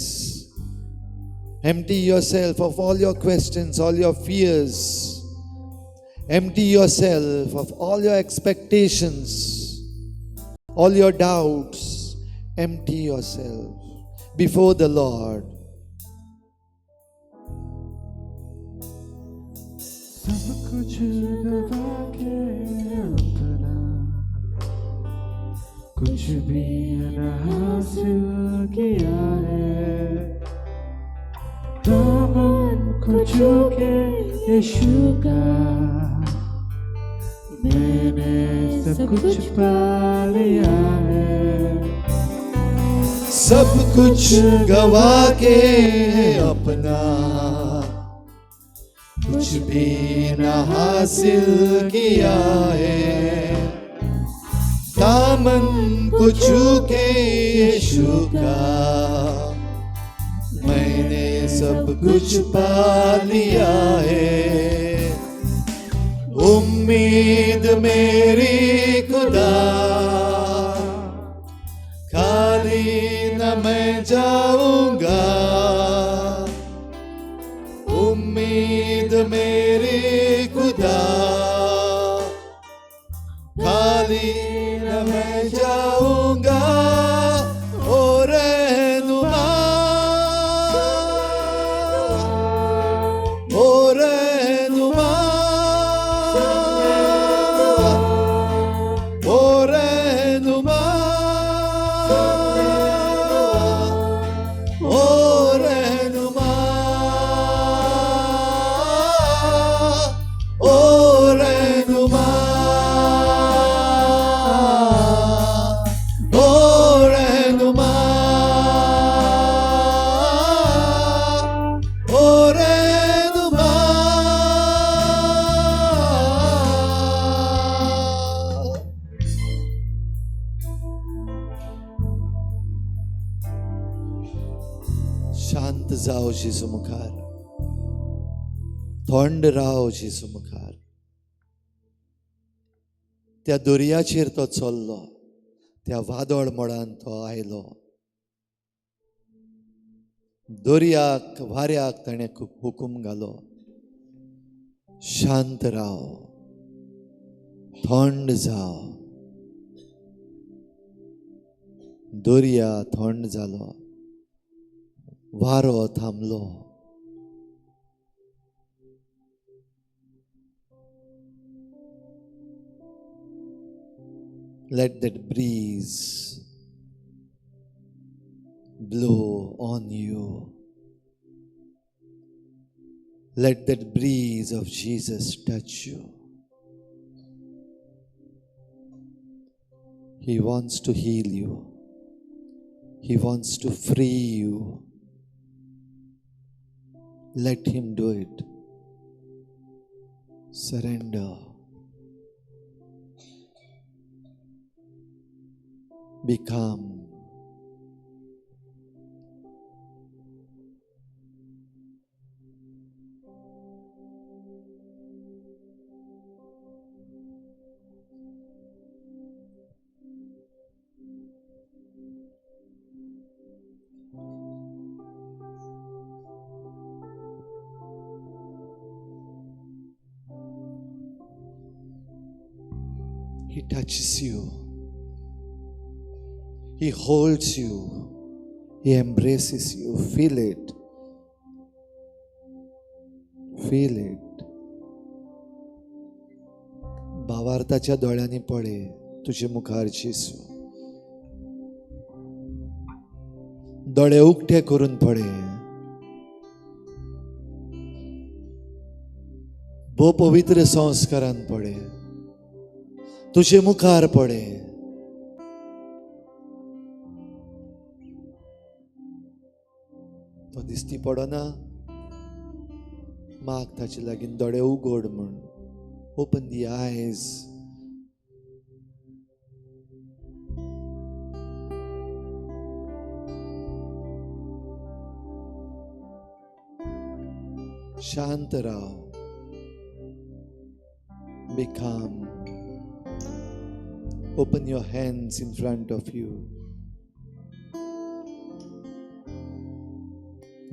Empty yourself of all your questions, all your fears. Empty yourself of all your expectations, all your doubts. Empty yourself before the Lord. सब कुछ गवा K अपना, कुछ भी न हासिल किया है। दामन को छू K यीशु का, मैंने सब कुछ पा लिया है। सब कुछ गवा के अपना, कुछ भी न हासिल किया है। दामन को छू के यीशु का, मैंने सब कुछ पा लिया है। उम्मीद मेरी खुदा, खाली न मैं जाऊंगा। उम्मीद मेरी खुदा, खाली न मैं जाऊंगा। ओ रहनुमा, ओ रहनुमा, ओ रहनुमा, ओ रहनुमा, ओ रहनुमा, ओ रहनुमा, ओ रहनुमा। शांत जाव जेजू मुखार, थंड राव जेजू मुखार. त्या दर्याचेर तो चल्लो, त्या वादळ मोडान तो आयलो. दर्याक वाऱ्याक ताणें हुकूम घालो, शांत राव, थंड जाव. दर्या थंड जालो, वारो थांबलो. Let that breeze blow on you. Let that breeze of Jesus touch you. He wants to heal you. He wants to free you. Let Him do it. Surrender. Be calm. He touches you. He holds you. He embraces you. Feel it. Feel it. भावार्थाच्या दोळ्यांनी पळय तुजे मुखार जेजू. दोळे उक्ते करून पळय. भोव पवित्र संस्कारान पडे, तुजे मुखार पडे. तो दिसती पडना, माग ताचे लागीं दोळे उगड म्हूण. Open the eyes. शांत राव. Be calm. Open your hands in front of you.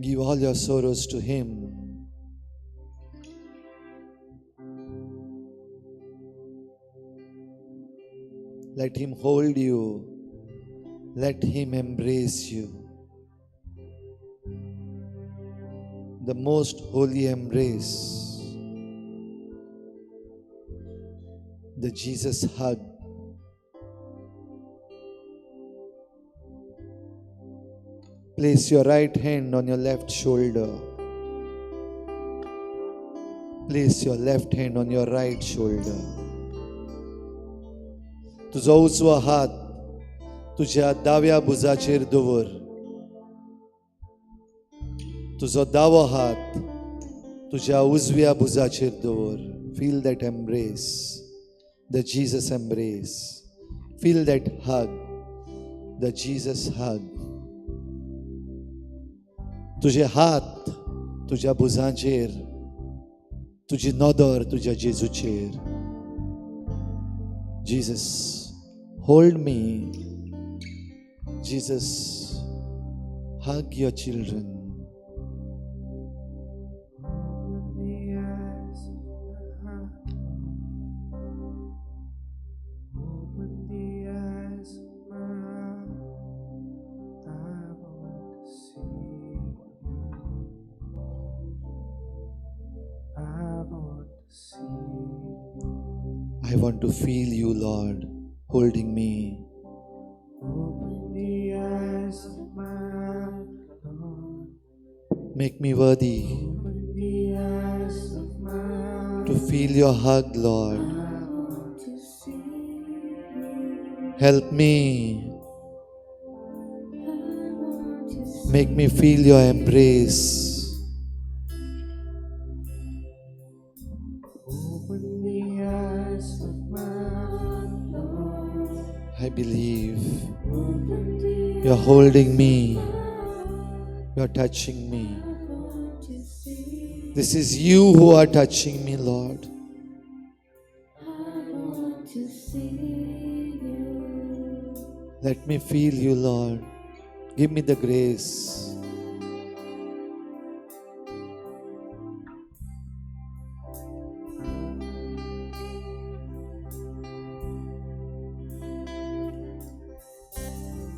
Give all your sorrows to Him. Let Him hold you. Let Him embrace you. The most holy embrace. The Jesus hug. Place your right hand on your left shoulder. Place your left hand on your right shoulder. तुजो उजवो हात तुझ्या दाव्या भुजाचेर दवर. तुजो दावो हात तुझ्या उजव्या भुजाचेर दवर. Feel that embrace, the Jesus embrace. Feel that hug, the Jesus hug. तुझे हात तुझ्या भुजांचेर, तुजी नदर तुझ्या जेजूचेर. Jesus, hold me. Jesus, hug your children. Open the eyes of my heart. Open the eyes of my heart. I want to see you. I want to see you. I want to feel you, Lord, holding me. Open the eyes of my heart, Lord. Make me worthy Open the eyes of my heart. to feel your hug, Lord. I want to see you. Help me. I want to see Make me feel your embrace. Open the eyes of my heart, Lord. I believe Open the you're holding me. You're touching me. I want to see. This is you who are touching me, Lord. I want to see you. Let me feel you, Lord. Give me the grace.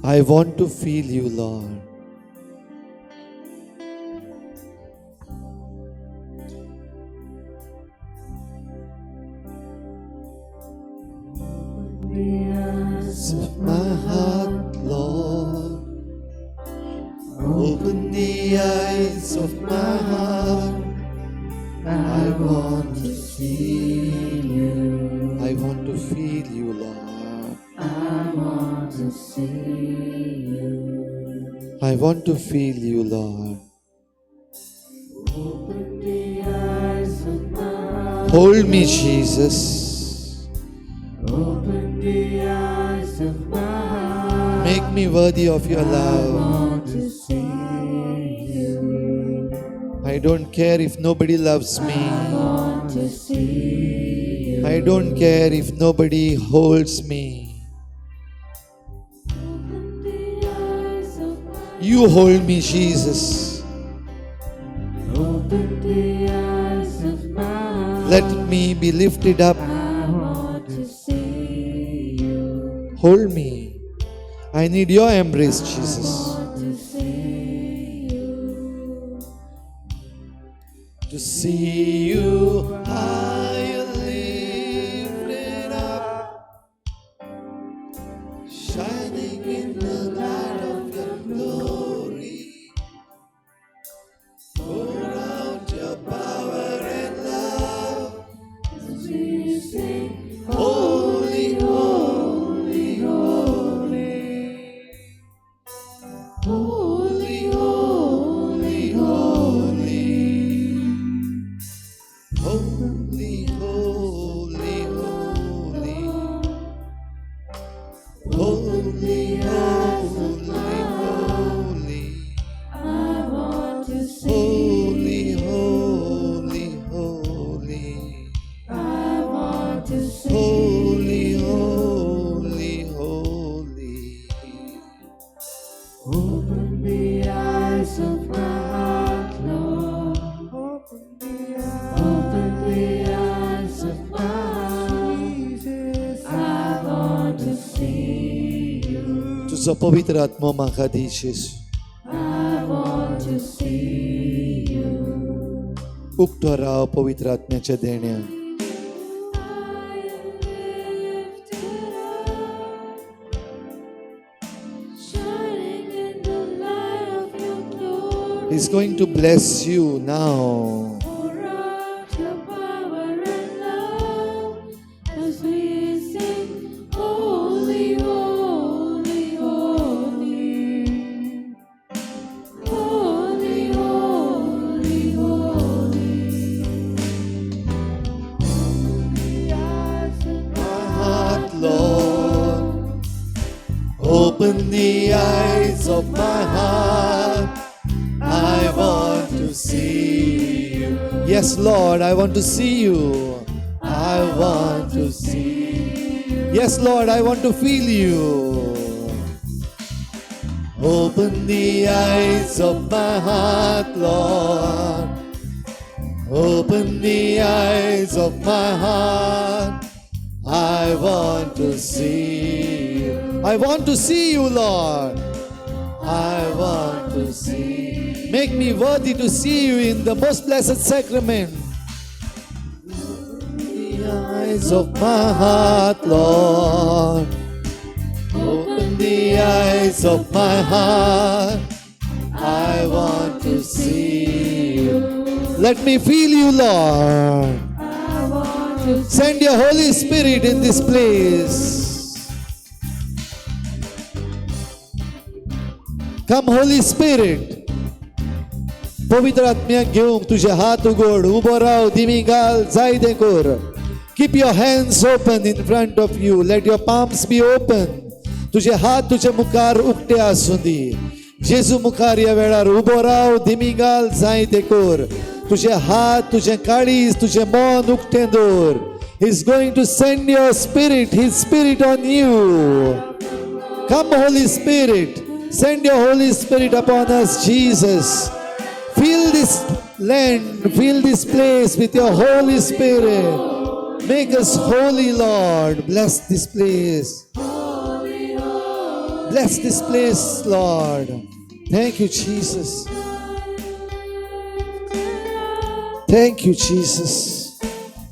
I want to feel you, Lord. Open the eyes Of my heart, Lord. Open the eyes of my heart. I want to see you. I want to feel you, Lord. I want to see you. I want to feel you, Lord. Open the eyes of my heart. Hold me, Jesus. Open the eyes of my heart. Make me worthy of your I love. want to see you. I don't care if nobody loves I me. want to see you. I don't care if nobody holds me. Open the eyes of my You hold me, Jesus. Open the eyes of my heart. Let me be lifted up. I want to see you. Hold me. I need your embrace, Jesus. I want to see you. To see you high and lifted up, shining in the light of your glory. Pour out your power and love sing, Holy, holy, holy. Holy, holy, holy. Holy, holy, holy. Holy, holy, holy. I want to see. Holy, holy, holy. I want to see. Holy, holy, holy. Open the eyes of my heart, Lord. Open the eyes of my heart. I want to see you. तुजो पवित्र आत्मो म्हाका दी जेजू. I want to see you. उक्तो राव पवित्र आत्म्याच्या देण्याक. I am lifted up, shining in the light of your glory. He's going to bless you now. Pour out your power and love as we sing, Holy, holy, holy. Holy, holy, holy. Open the eyes of my Heart, Lord. Open the eyes of my heart. I want to see you. Yes, Lord, I want to see you. I want to see you. Yes, Lord, I want to feel you. Open the eyes of my heart, Lord. Open the eyes of my heart. I want to see you. I want to see you, Lord. I want to see. Make me worthy to see you in the most blessed sacrament. The eyes of my heart, Lord. Open the eyes of my heart. I want to see you. Let me feel you, Lord. I want to Send your Holy Spirit in this place. Come, Holy Spirit. पवित्र आत्म्याक घेवंक तुझे हात उगड, उबो राव, दिमी घाल, जाय तें कर. Keep your hands open in front of you. Let your palms be open. तुझे हात तुझे मुखार उक्ते आसूं दी. जेजू मुखार ह्या वेळार उबो राव, दिमी घाल, जाय तें कर. तुझे हात, तुझे काळीज, तुझे मन उक्तें दवर. He is going to send your spirit, His spirit on you. Come, Holy Spirit. Send your Holy Spirit upon us, Jesus. Fill this land, fill this place with your Holy Spirit. Make us holy, Lord. Bless this place. Bless this place, Lord. Thank you, Jesus. Thank you, Jesus.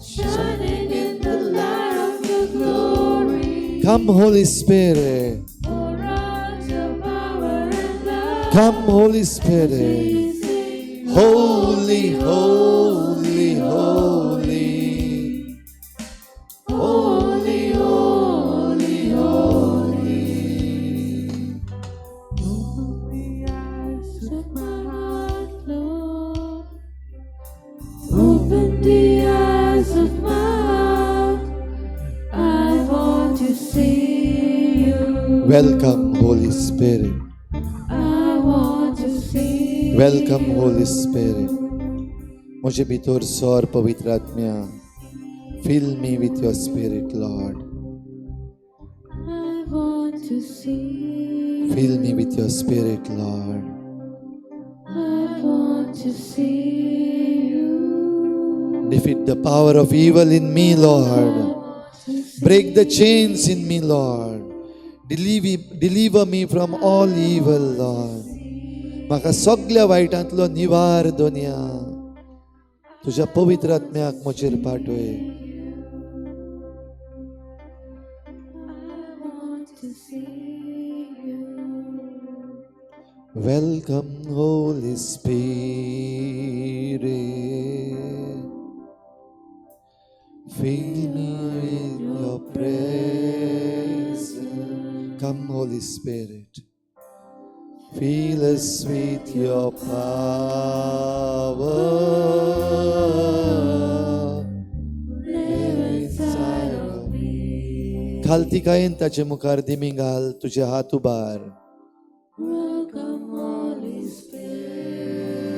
Shining in the light of your glory. Come, Holy Spirit. Pour out your power and love. Come, Holy Spirit. We sing, Holy, holy, holy. Holy, holy, holy. Open the eyes of my heart, Lord. Open the eyes of my heart. I want to see you. Welcome, Holy Spirit. I want to see Welcome, Holy you. Spirit. म्हजे भितर सोर पवित्र आत्म्या. Fill me with your spirit, Lord. I want to see Fill me with your spirit, Lord. I want to see you. Defeat the power of evil in me, Lord. To see Break the chains in me, Lord. Deliver me from all evil, Lord. म्हाका सगल्या वायटांतलो निवार दोनया. तुज्या पवित्र आत्म्याक म्हजेर पाठय. I want to see you. Welcome, Holy Spirit. Fill me Holy Spirit. Fill us with your power. Live inside of me. खालतिकायेन ताचे मुखार दिमी घाल तुजे हात उबार. Welcome, Holy Spirit.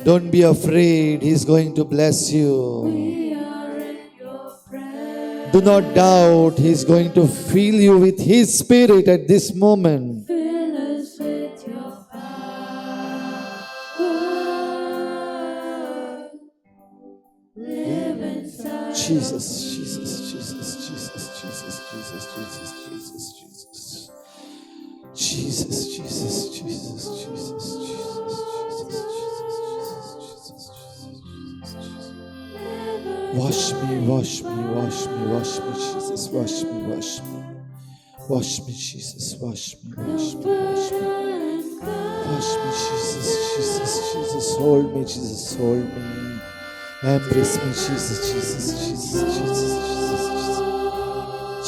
Don't be afraid, He's going to bless you. We are in your presence. Do not doubt, He's going to fill you with His Spirit at this moment. Fill us with your power. Live inside. Jesus, Jesus, Jesus, Jesus, Jesus, Jesus, Jesus, Jesus, Jesus. Jesus, Jesus, Jesus, Jesus, Jesus, Jesus, Jesus, Jesus, Jesus, Jesus. Wash me, wash me, wash me, wash me, Jesus, wash me, wash me. Wash me, Jesus, wash me, wash me, wash me. Wash me, Jesus, Jesus, Jesus. Hold me, Jesus, hold me. Embrace me, Jesus, Jesus, Jesus, Jesus, Jesus, Jesus.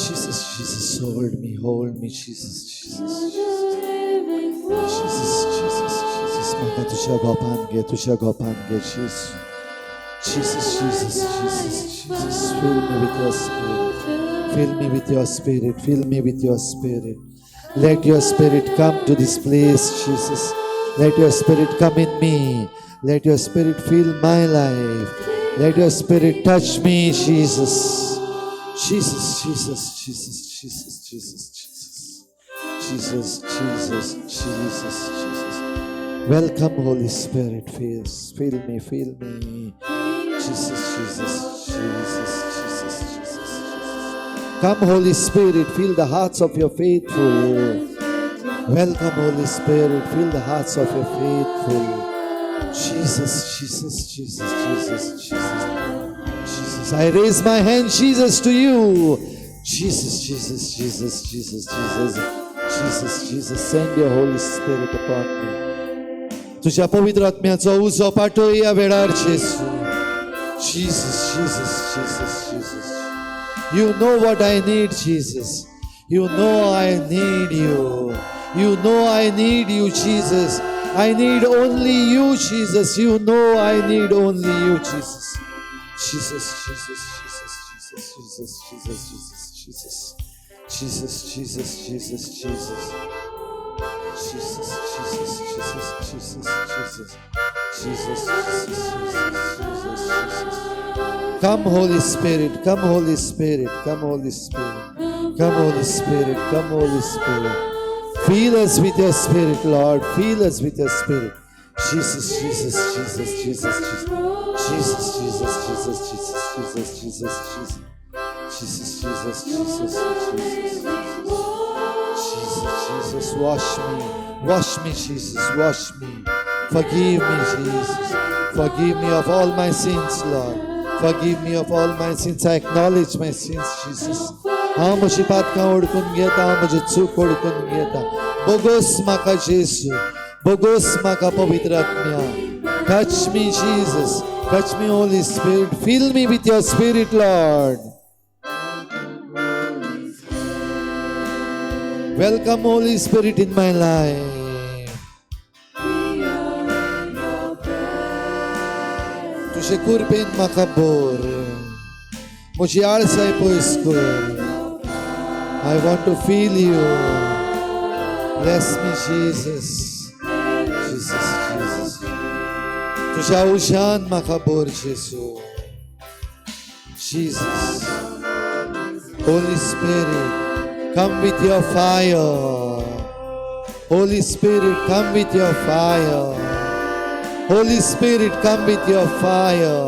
Jesus, Jesus, hold me, Jesus, Jesus, Jesus. Jesus, Jesus, Jesus. म्हाका तुज्या गोपान घे, तुज्या गोपान घे, Jesus. Jesus, Jesus, Jesus, Jesus. Fill me with your spirit. Fill me with your spirit. Fill me with your spirit. Let your spirit come to this place, Jesus. Let your spirit come in me. Let your spirit fill my life. Let your spirit touch me, Jesus. Jesus, Jesus, Jesus, Jesus, Jesus, Jesus. Jesus, Jesus, Jesus, Jesus. Welcome, Holy Spirit. Fill me, fill me. Jesus, Jesus, Jesus, Jesus, Jesus, Jesus. Come, Holy Spirit, fill the hearts of your faithful. Welcome, Holy Spirit, fill the hearts of your faithful. Jesus, Jesus, Jesus, Jesus, Jesus, Jesus. I raise my hand, Jesus, to you. Jesus, Jesus, Jesus, Jesus, Jesus, Jesus, Jesus. Send your Holy Spirit upon me. तुझ्या पवित्र आत्म्याचो उजो पाठव या वेळार जेसू. Jesus, Jesus, Jesus, Jesus. You know what I need, Jesus. You know I need you. You know I need you, Jesus. I need only you, Jesus. You know I need only you, Jesus. Jesus, Jesus, Jesus, Jesus, Jesus, Jesus, Jesus, Jesus, Jesus, Jesus, Jesus, Jesus, Jesus, Jesus, Jesus, Jesus, Jesus, Jesus, Jesus, Jesus. Come, Holy Spirit, come, Holy Spirit, come, Holy Spirit, come, Holy Spirit, come, Holy Spirit. Fill us with your Spirit, Lord. Fill us with your Spirit. Jesus, Jesus, Jesus, Jesus, Jesus, Jesus, Jesus, Jesus, Jesus, Jesus, Jesus, Jesus, Jesus, Jesus, Jesus, Jesus, Jesus, wash me, wash me, Jesus, wash me. Forgive me, Jesus. Forgive me of all my sins, Lord. Forgive me of all my sins. I acknowledge my sins, Jesus. हांव म्हजी पातकां ओळखून घेता, हांव म्हजी चूक ओळखून घेता. बोगोस म्हाका जेसू, बोगोस म्हाका पवित्र आत्म्या. Touch me, Jesus. Touch me, Holy Spirit. Fill me with your Spirit, Lord. Welcome, Holy Spirit, in my life. We are in your presence. तुझे कुरपेन म्हाका बोर, म्हजी आळसाय पयस कर. I want to feel you. Bless me, Jesus. Jesus, Jesus. तुझ्या उशान म्हाका बोर जेसू. Jesus. Holy Spirit, come with your fire. Holy Spirit, come with your fire. Holy Spirit, come with your fire.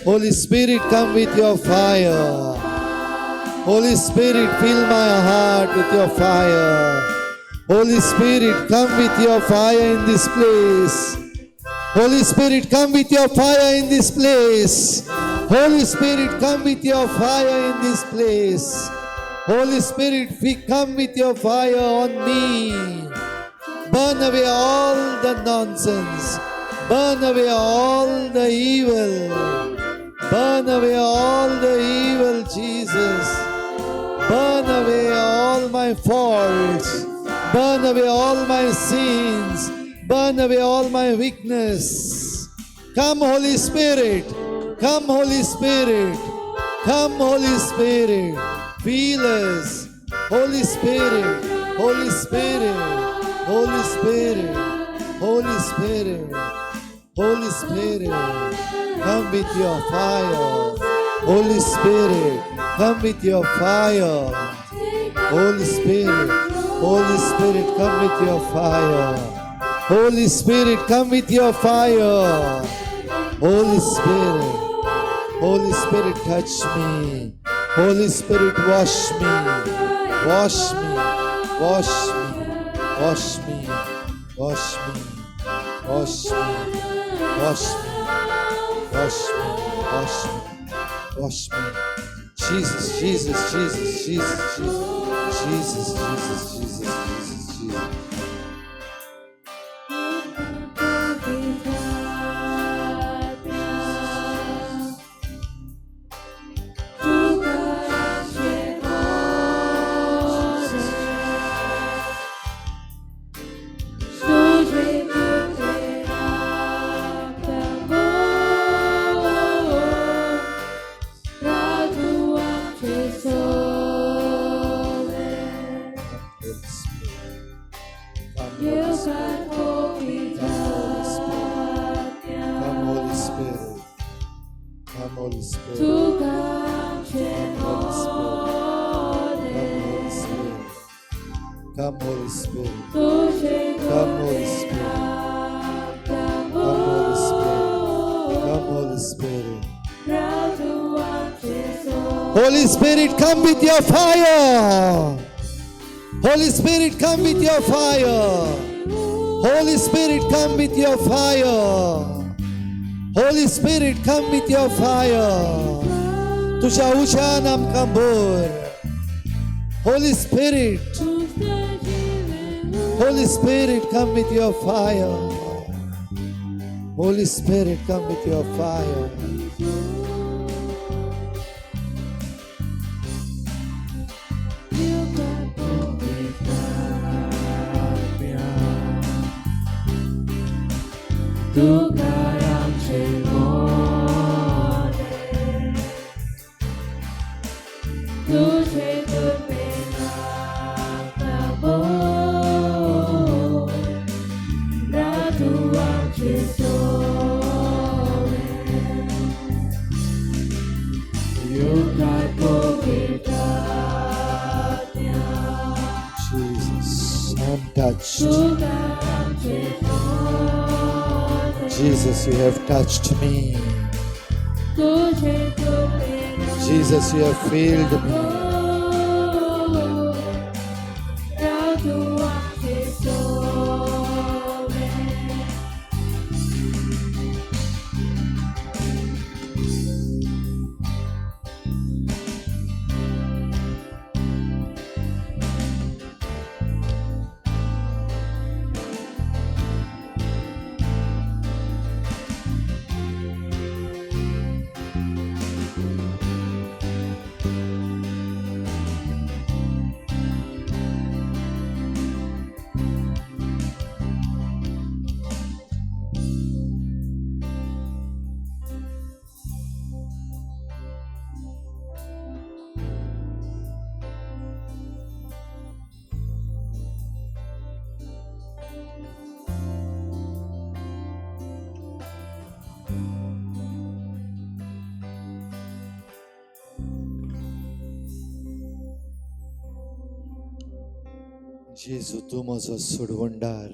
Holy Spirit, come with your fire. Holy Spirit, fill my heart with your fire. Holy Spirit, come with your fire in this place. Holy Spirit, come with your fire in this place. Holy Spirit, come with your fire in this place. Holy Spirit, we come with your fire on me. Burn away all the nonsense. Burn away all the evil. Burn away all the evil, Jesus. Burn away all my my faults, burn away all my sins, burn away all my weakness. Come, Holy Spirit, come, Holy Spirit, come, Holy Spirit, fill us. Holy Spirit, Holy Spirit, Holy Spirit, Holy Spirit, Holy Spirit, come with your fire. Holy Spirit, come with your fire. Holy Spirit, Holy Spirit, come with your fire. Holy Spirit, come with your fire. Holy Spirit, Holy Spirit, touch me. Holy Spirit, wash me. Wash me. Wash me. Wash me. Wash me. Wash me. Wash me. Wash me. Wash me. Wash me. Jesus, Jesus, Jesus, Jesus, Jesus, Jesus, Jesus, Jesus, Jesus, Jesus. Come, Holy Spirit. Come, Holy Spirit. Come, Holy Spirit. Come, Holy Spirit. Come, Holy Spirit. Come, Holy Spirit. Come, Holy Spirit. Holy Spirit, come with your fire. Holy Spirit, come with your fire. Holy Spirit, come with your fire. Holy Spirit, come with your fire. तुझ्या उज्यान आमकां भर. Holy Spirit, Holy Spirit, come with your fire. Holy Spirit, come with your fire. Jesus, I'm touched. Jesus, you have touched me. Jesus, you have filled me. जेजू तूं म्हजो सोडवणदार,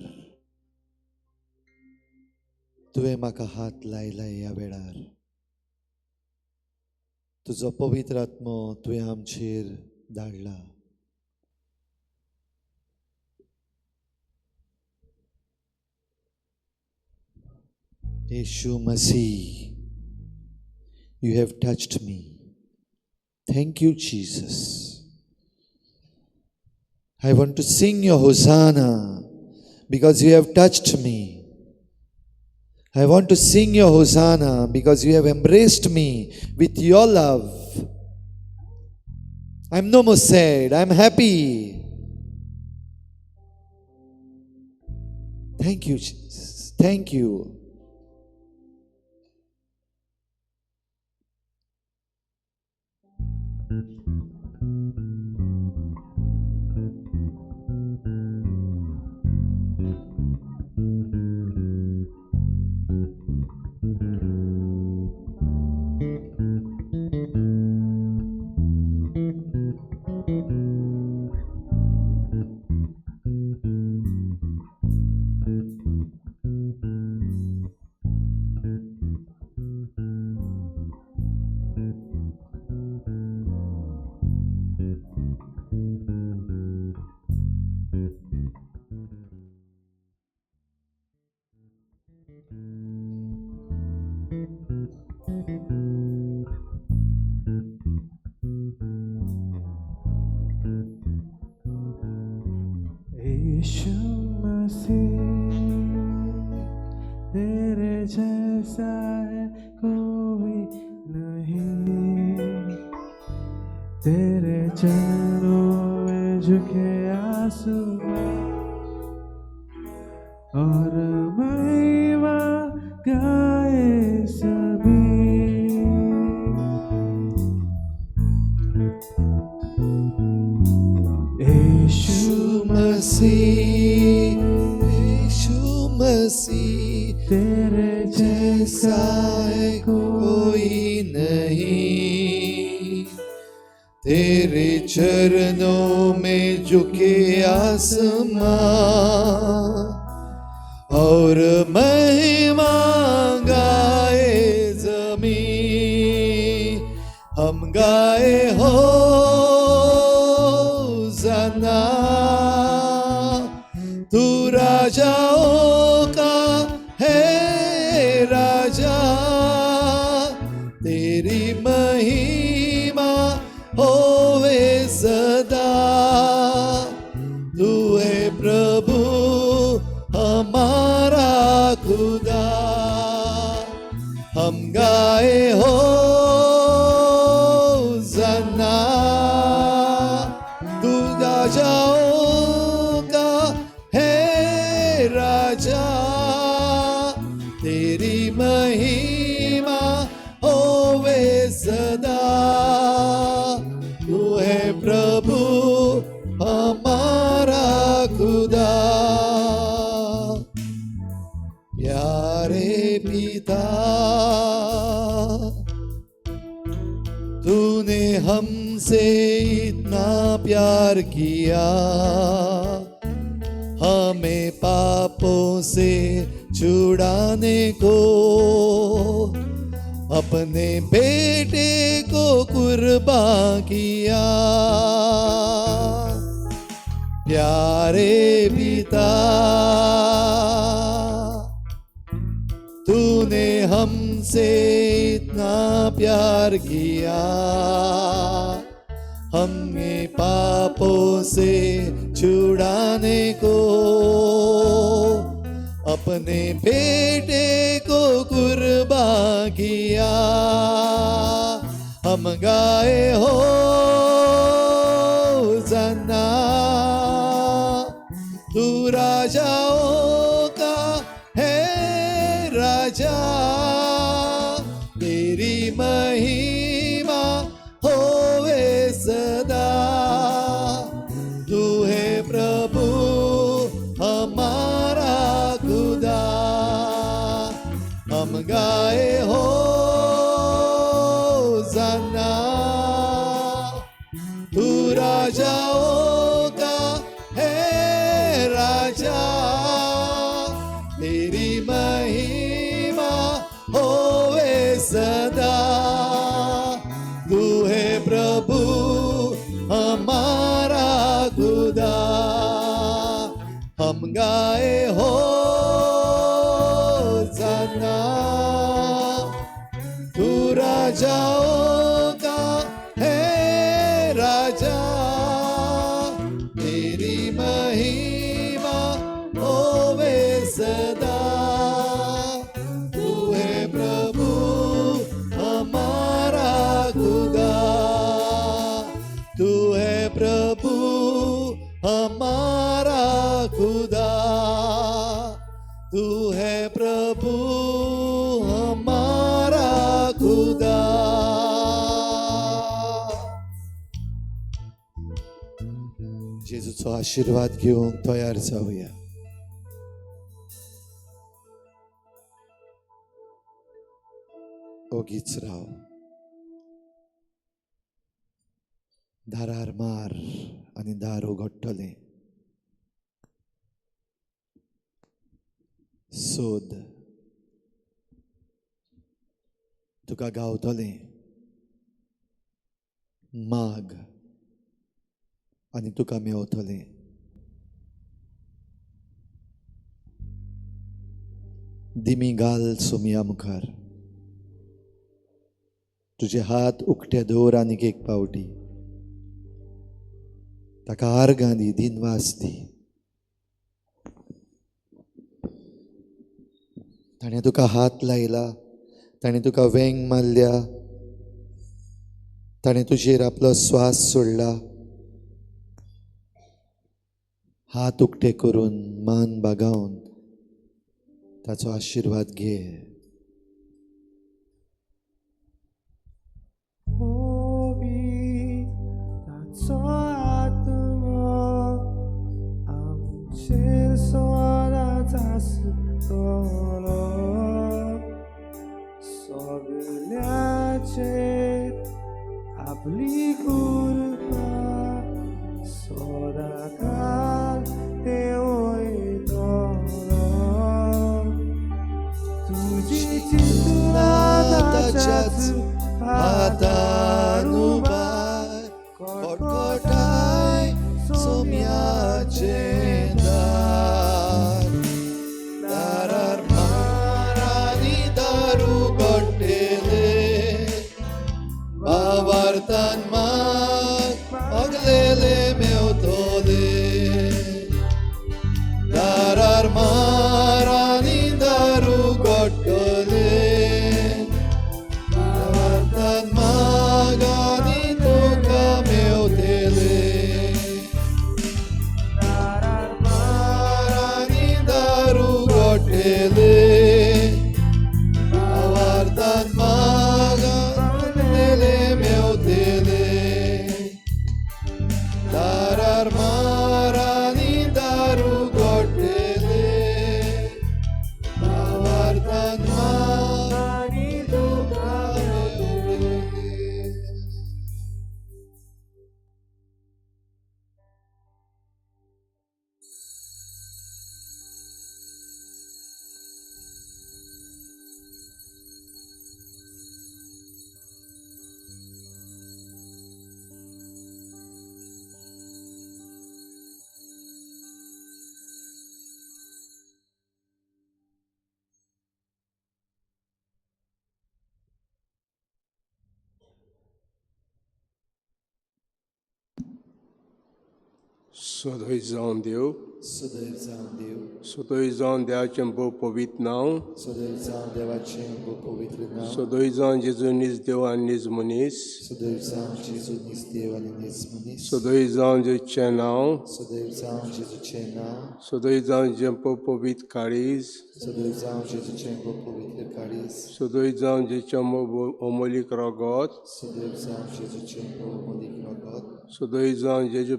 तुवें म्हाका हात लायला ह्या वेळार. तुजो पवित्र आत्मो तुवें आमचेर धाडला. Yeshu Masih, you have touched me. Thank you, Jesus. I want to sing your Hosanna because you have touched me. I want to sing your Hosanna because you have embraced me with your love. I'm no more sad. I'm happy. Thank you Jesus, thank you. यीशु मसीह तेरे जैसा है कोई नहीं, तेरे चरणों में झुके आसमां और महिमा गाए सभी। यीशु मसीह, यीशु मसीह, तेरे जैसा है कोई नहीं, तेरे चरणों में झुके आसमां और महिमा गाए ज़मीं। हम गाए होज़ना, तू राजाओं का है राजा, तेरी महिमा होवे सदा। तू है प्रभु हमारा खुदा, हम गाए होज़ना, तू राजाओं का है राजा, तेरी महिमा होवे सदा। तू है प्रभु हमारा खुदा। प्यारे पिता, तूने हमसे इतना प्यार किया, हमें पापों से छुड़ाने को अपने बेटे को कुर्बान किया। प्यारे पिता, तूने हमसे इतना प्यार किया, हमें पापों से छुड़ाने को अपने बेटे को कुर्बान किया। हम गाए होज़ना, तू राजाओं का है राजा, तेरी महिमा होवे सदा। तू है प्रभु हमारा खुदा, हम गाए होज़ना, तू राजाओं का है राजा, तेरी महिमा होवे सदा। तू है प्रभु हमारा खुदा, हम गाए होज़ना, तू राजाओं का है राजा, तेरी महिमा होवे सदा। तू है प्रभु हमारा खुदा, तू है प्रभु हमारा खुदा, जेजूचो आशिर्वाद घेवंक तयार जावया. ओगीच राव, दारार मार आनी दार उगडटलें. सोद, तुका गावतलें. माग आनी तुका मेवतलें. दिमी घाल सोमया मुखार, तुजे हात उकते दवर आनीक एक पावटी. ताका आर्गां दी, दिनवास दी. ताणें तुका हात लायला, ताणें तुका वेंग मारल्या, ताणें तुजेर आपलो स्वास सोडला. हात उकते करून मान बागावन ताचो आशिर्वाद घे. सगल्याचेर आपली कृपा सदाकाल देवयतलो. तुजी चिंतना ताच्याच हातान उबार, खटखटाय सोम्याचें दार. दारार मार आनी दार उगडटलें, भावार्थान माग मागलेलें मेवतलें. दारार मार आनी दार उगडटलें, भावार्थान माग आनी तुका मेवतलें. दारार मार आनी दार उगडटलें, भावार्थान माग मागलेलें मेवतलें. दारार मार आनी दार उगडटलें, भावार्थान माग आनी तुका मेवतलें. सदैव जावन देव, सदैव जावं देव, सदैव जावन देवाचें भोव पवित्र नांव, सदैव जावं देवाचें भोव पवित्र नांव, सदैव जावन जेजू नीज देव आनी नीज मनीस, सदैव जावं जेजू नीज देव आनी नीज मनीस, सदैव जावन जेजूचें नांव, सदैव जावं जेजूचें नांव, सदैव जावन जें भोव पवित्र काळीज, सदैव जावं जेजूचें भोव पवित्र काळीज, सदैव जावन जेजूचें अमोलीक रगत, सदैव जावं जेजूचें भोव अमोलीक रगत, सदैव जावन जेजू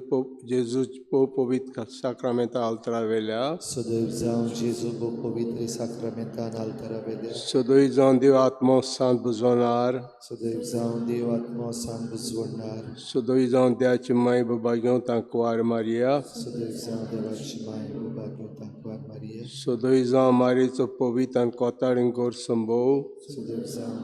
भोव पवित्र साक्रामेंता आल्तरा वेल्या, सदैव जावं जेजू भोव पवित्र साक्रामेंतान आल्तरा वेल्या, सदैव जावन देव आत्मो सांत बुजवणार, सदैव जावं देव आत्मो सांत बुजवणार, सदैव जावन देवाची माय बाबा तांकवार मारिया, सदैव जावं देवाची माय बाबा तांकवार मारिया, सदैव जावं मारियेचो पवित्र आनी कोताळीन गोर संभव, सदैव जावं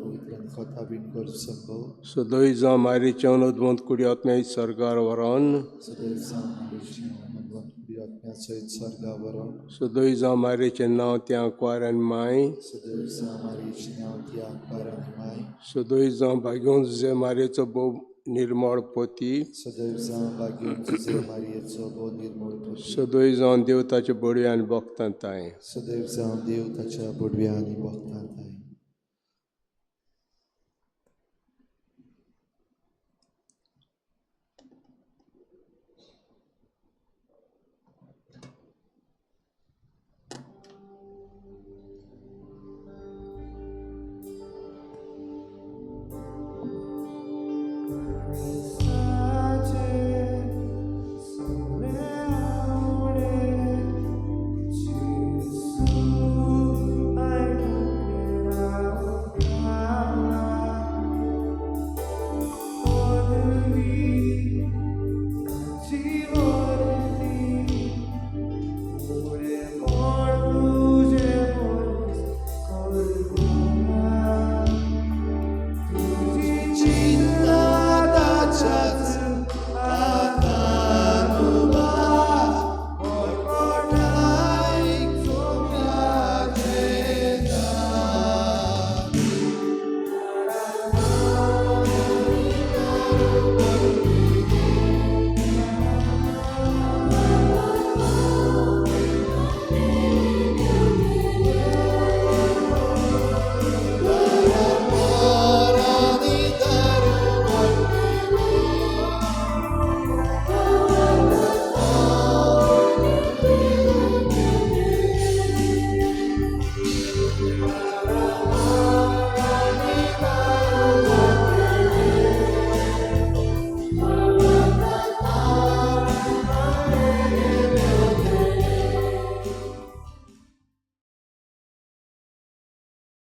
पवित्र आनी कोता बिनगोर संभव, सदैव जावं मारियेच्या उद्वंत कुडी आत्म्या सर्गार व्हरोन, सदैव जावं मारियेच्या उद्वंत कुडी आत्म्या सयत सर्गा व्हरोन, सदैव जावं मारियेचें नांव ती आंकवार आनी माय, सदैव जावं मारियेचें नांव ती आंकवार आनी माय, सदैव जावं भाग्योन जुजे मारियेचो भोव निर्मळ पोती, सदैव जावं भाग्योन जुजे मारियेचो भोव निर्मळ पोती, सदैव जावं देव ताच्या बडव्या आनी भक्तां ताय, सदैव जावं देव ताच्या बडव्या आनी भक्तां ताय.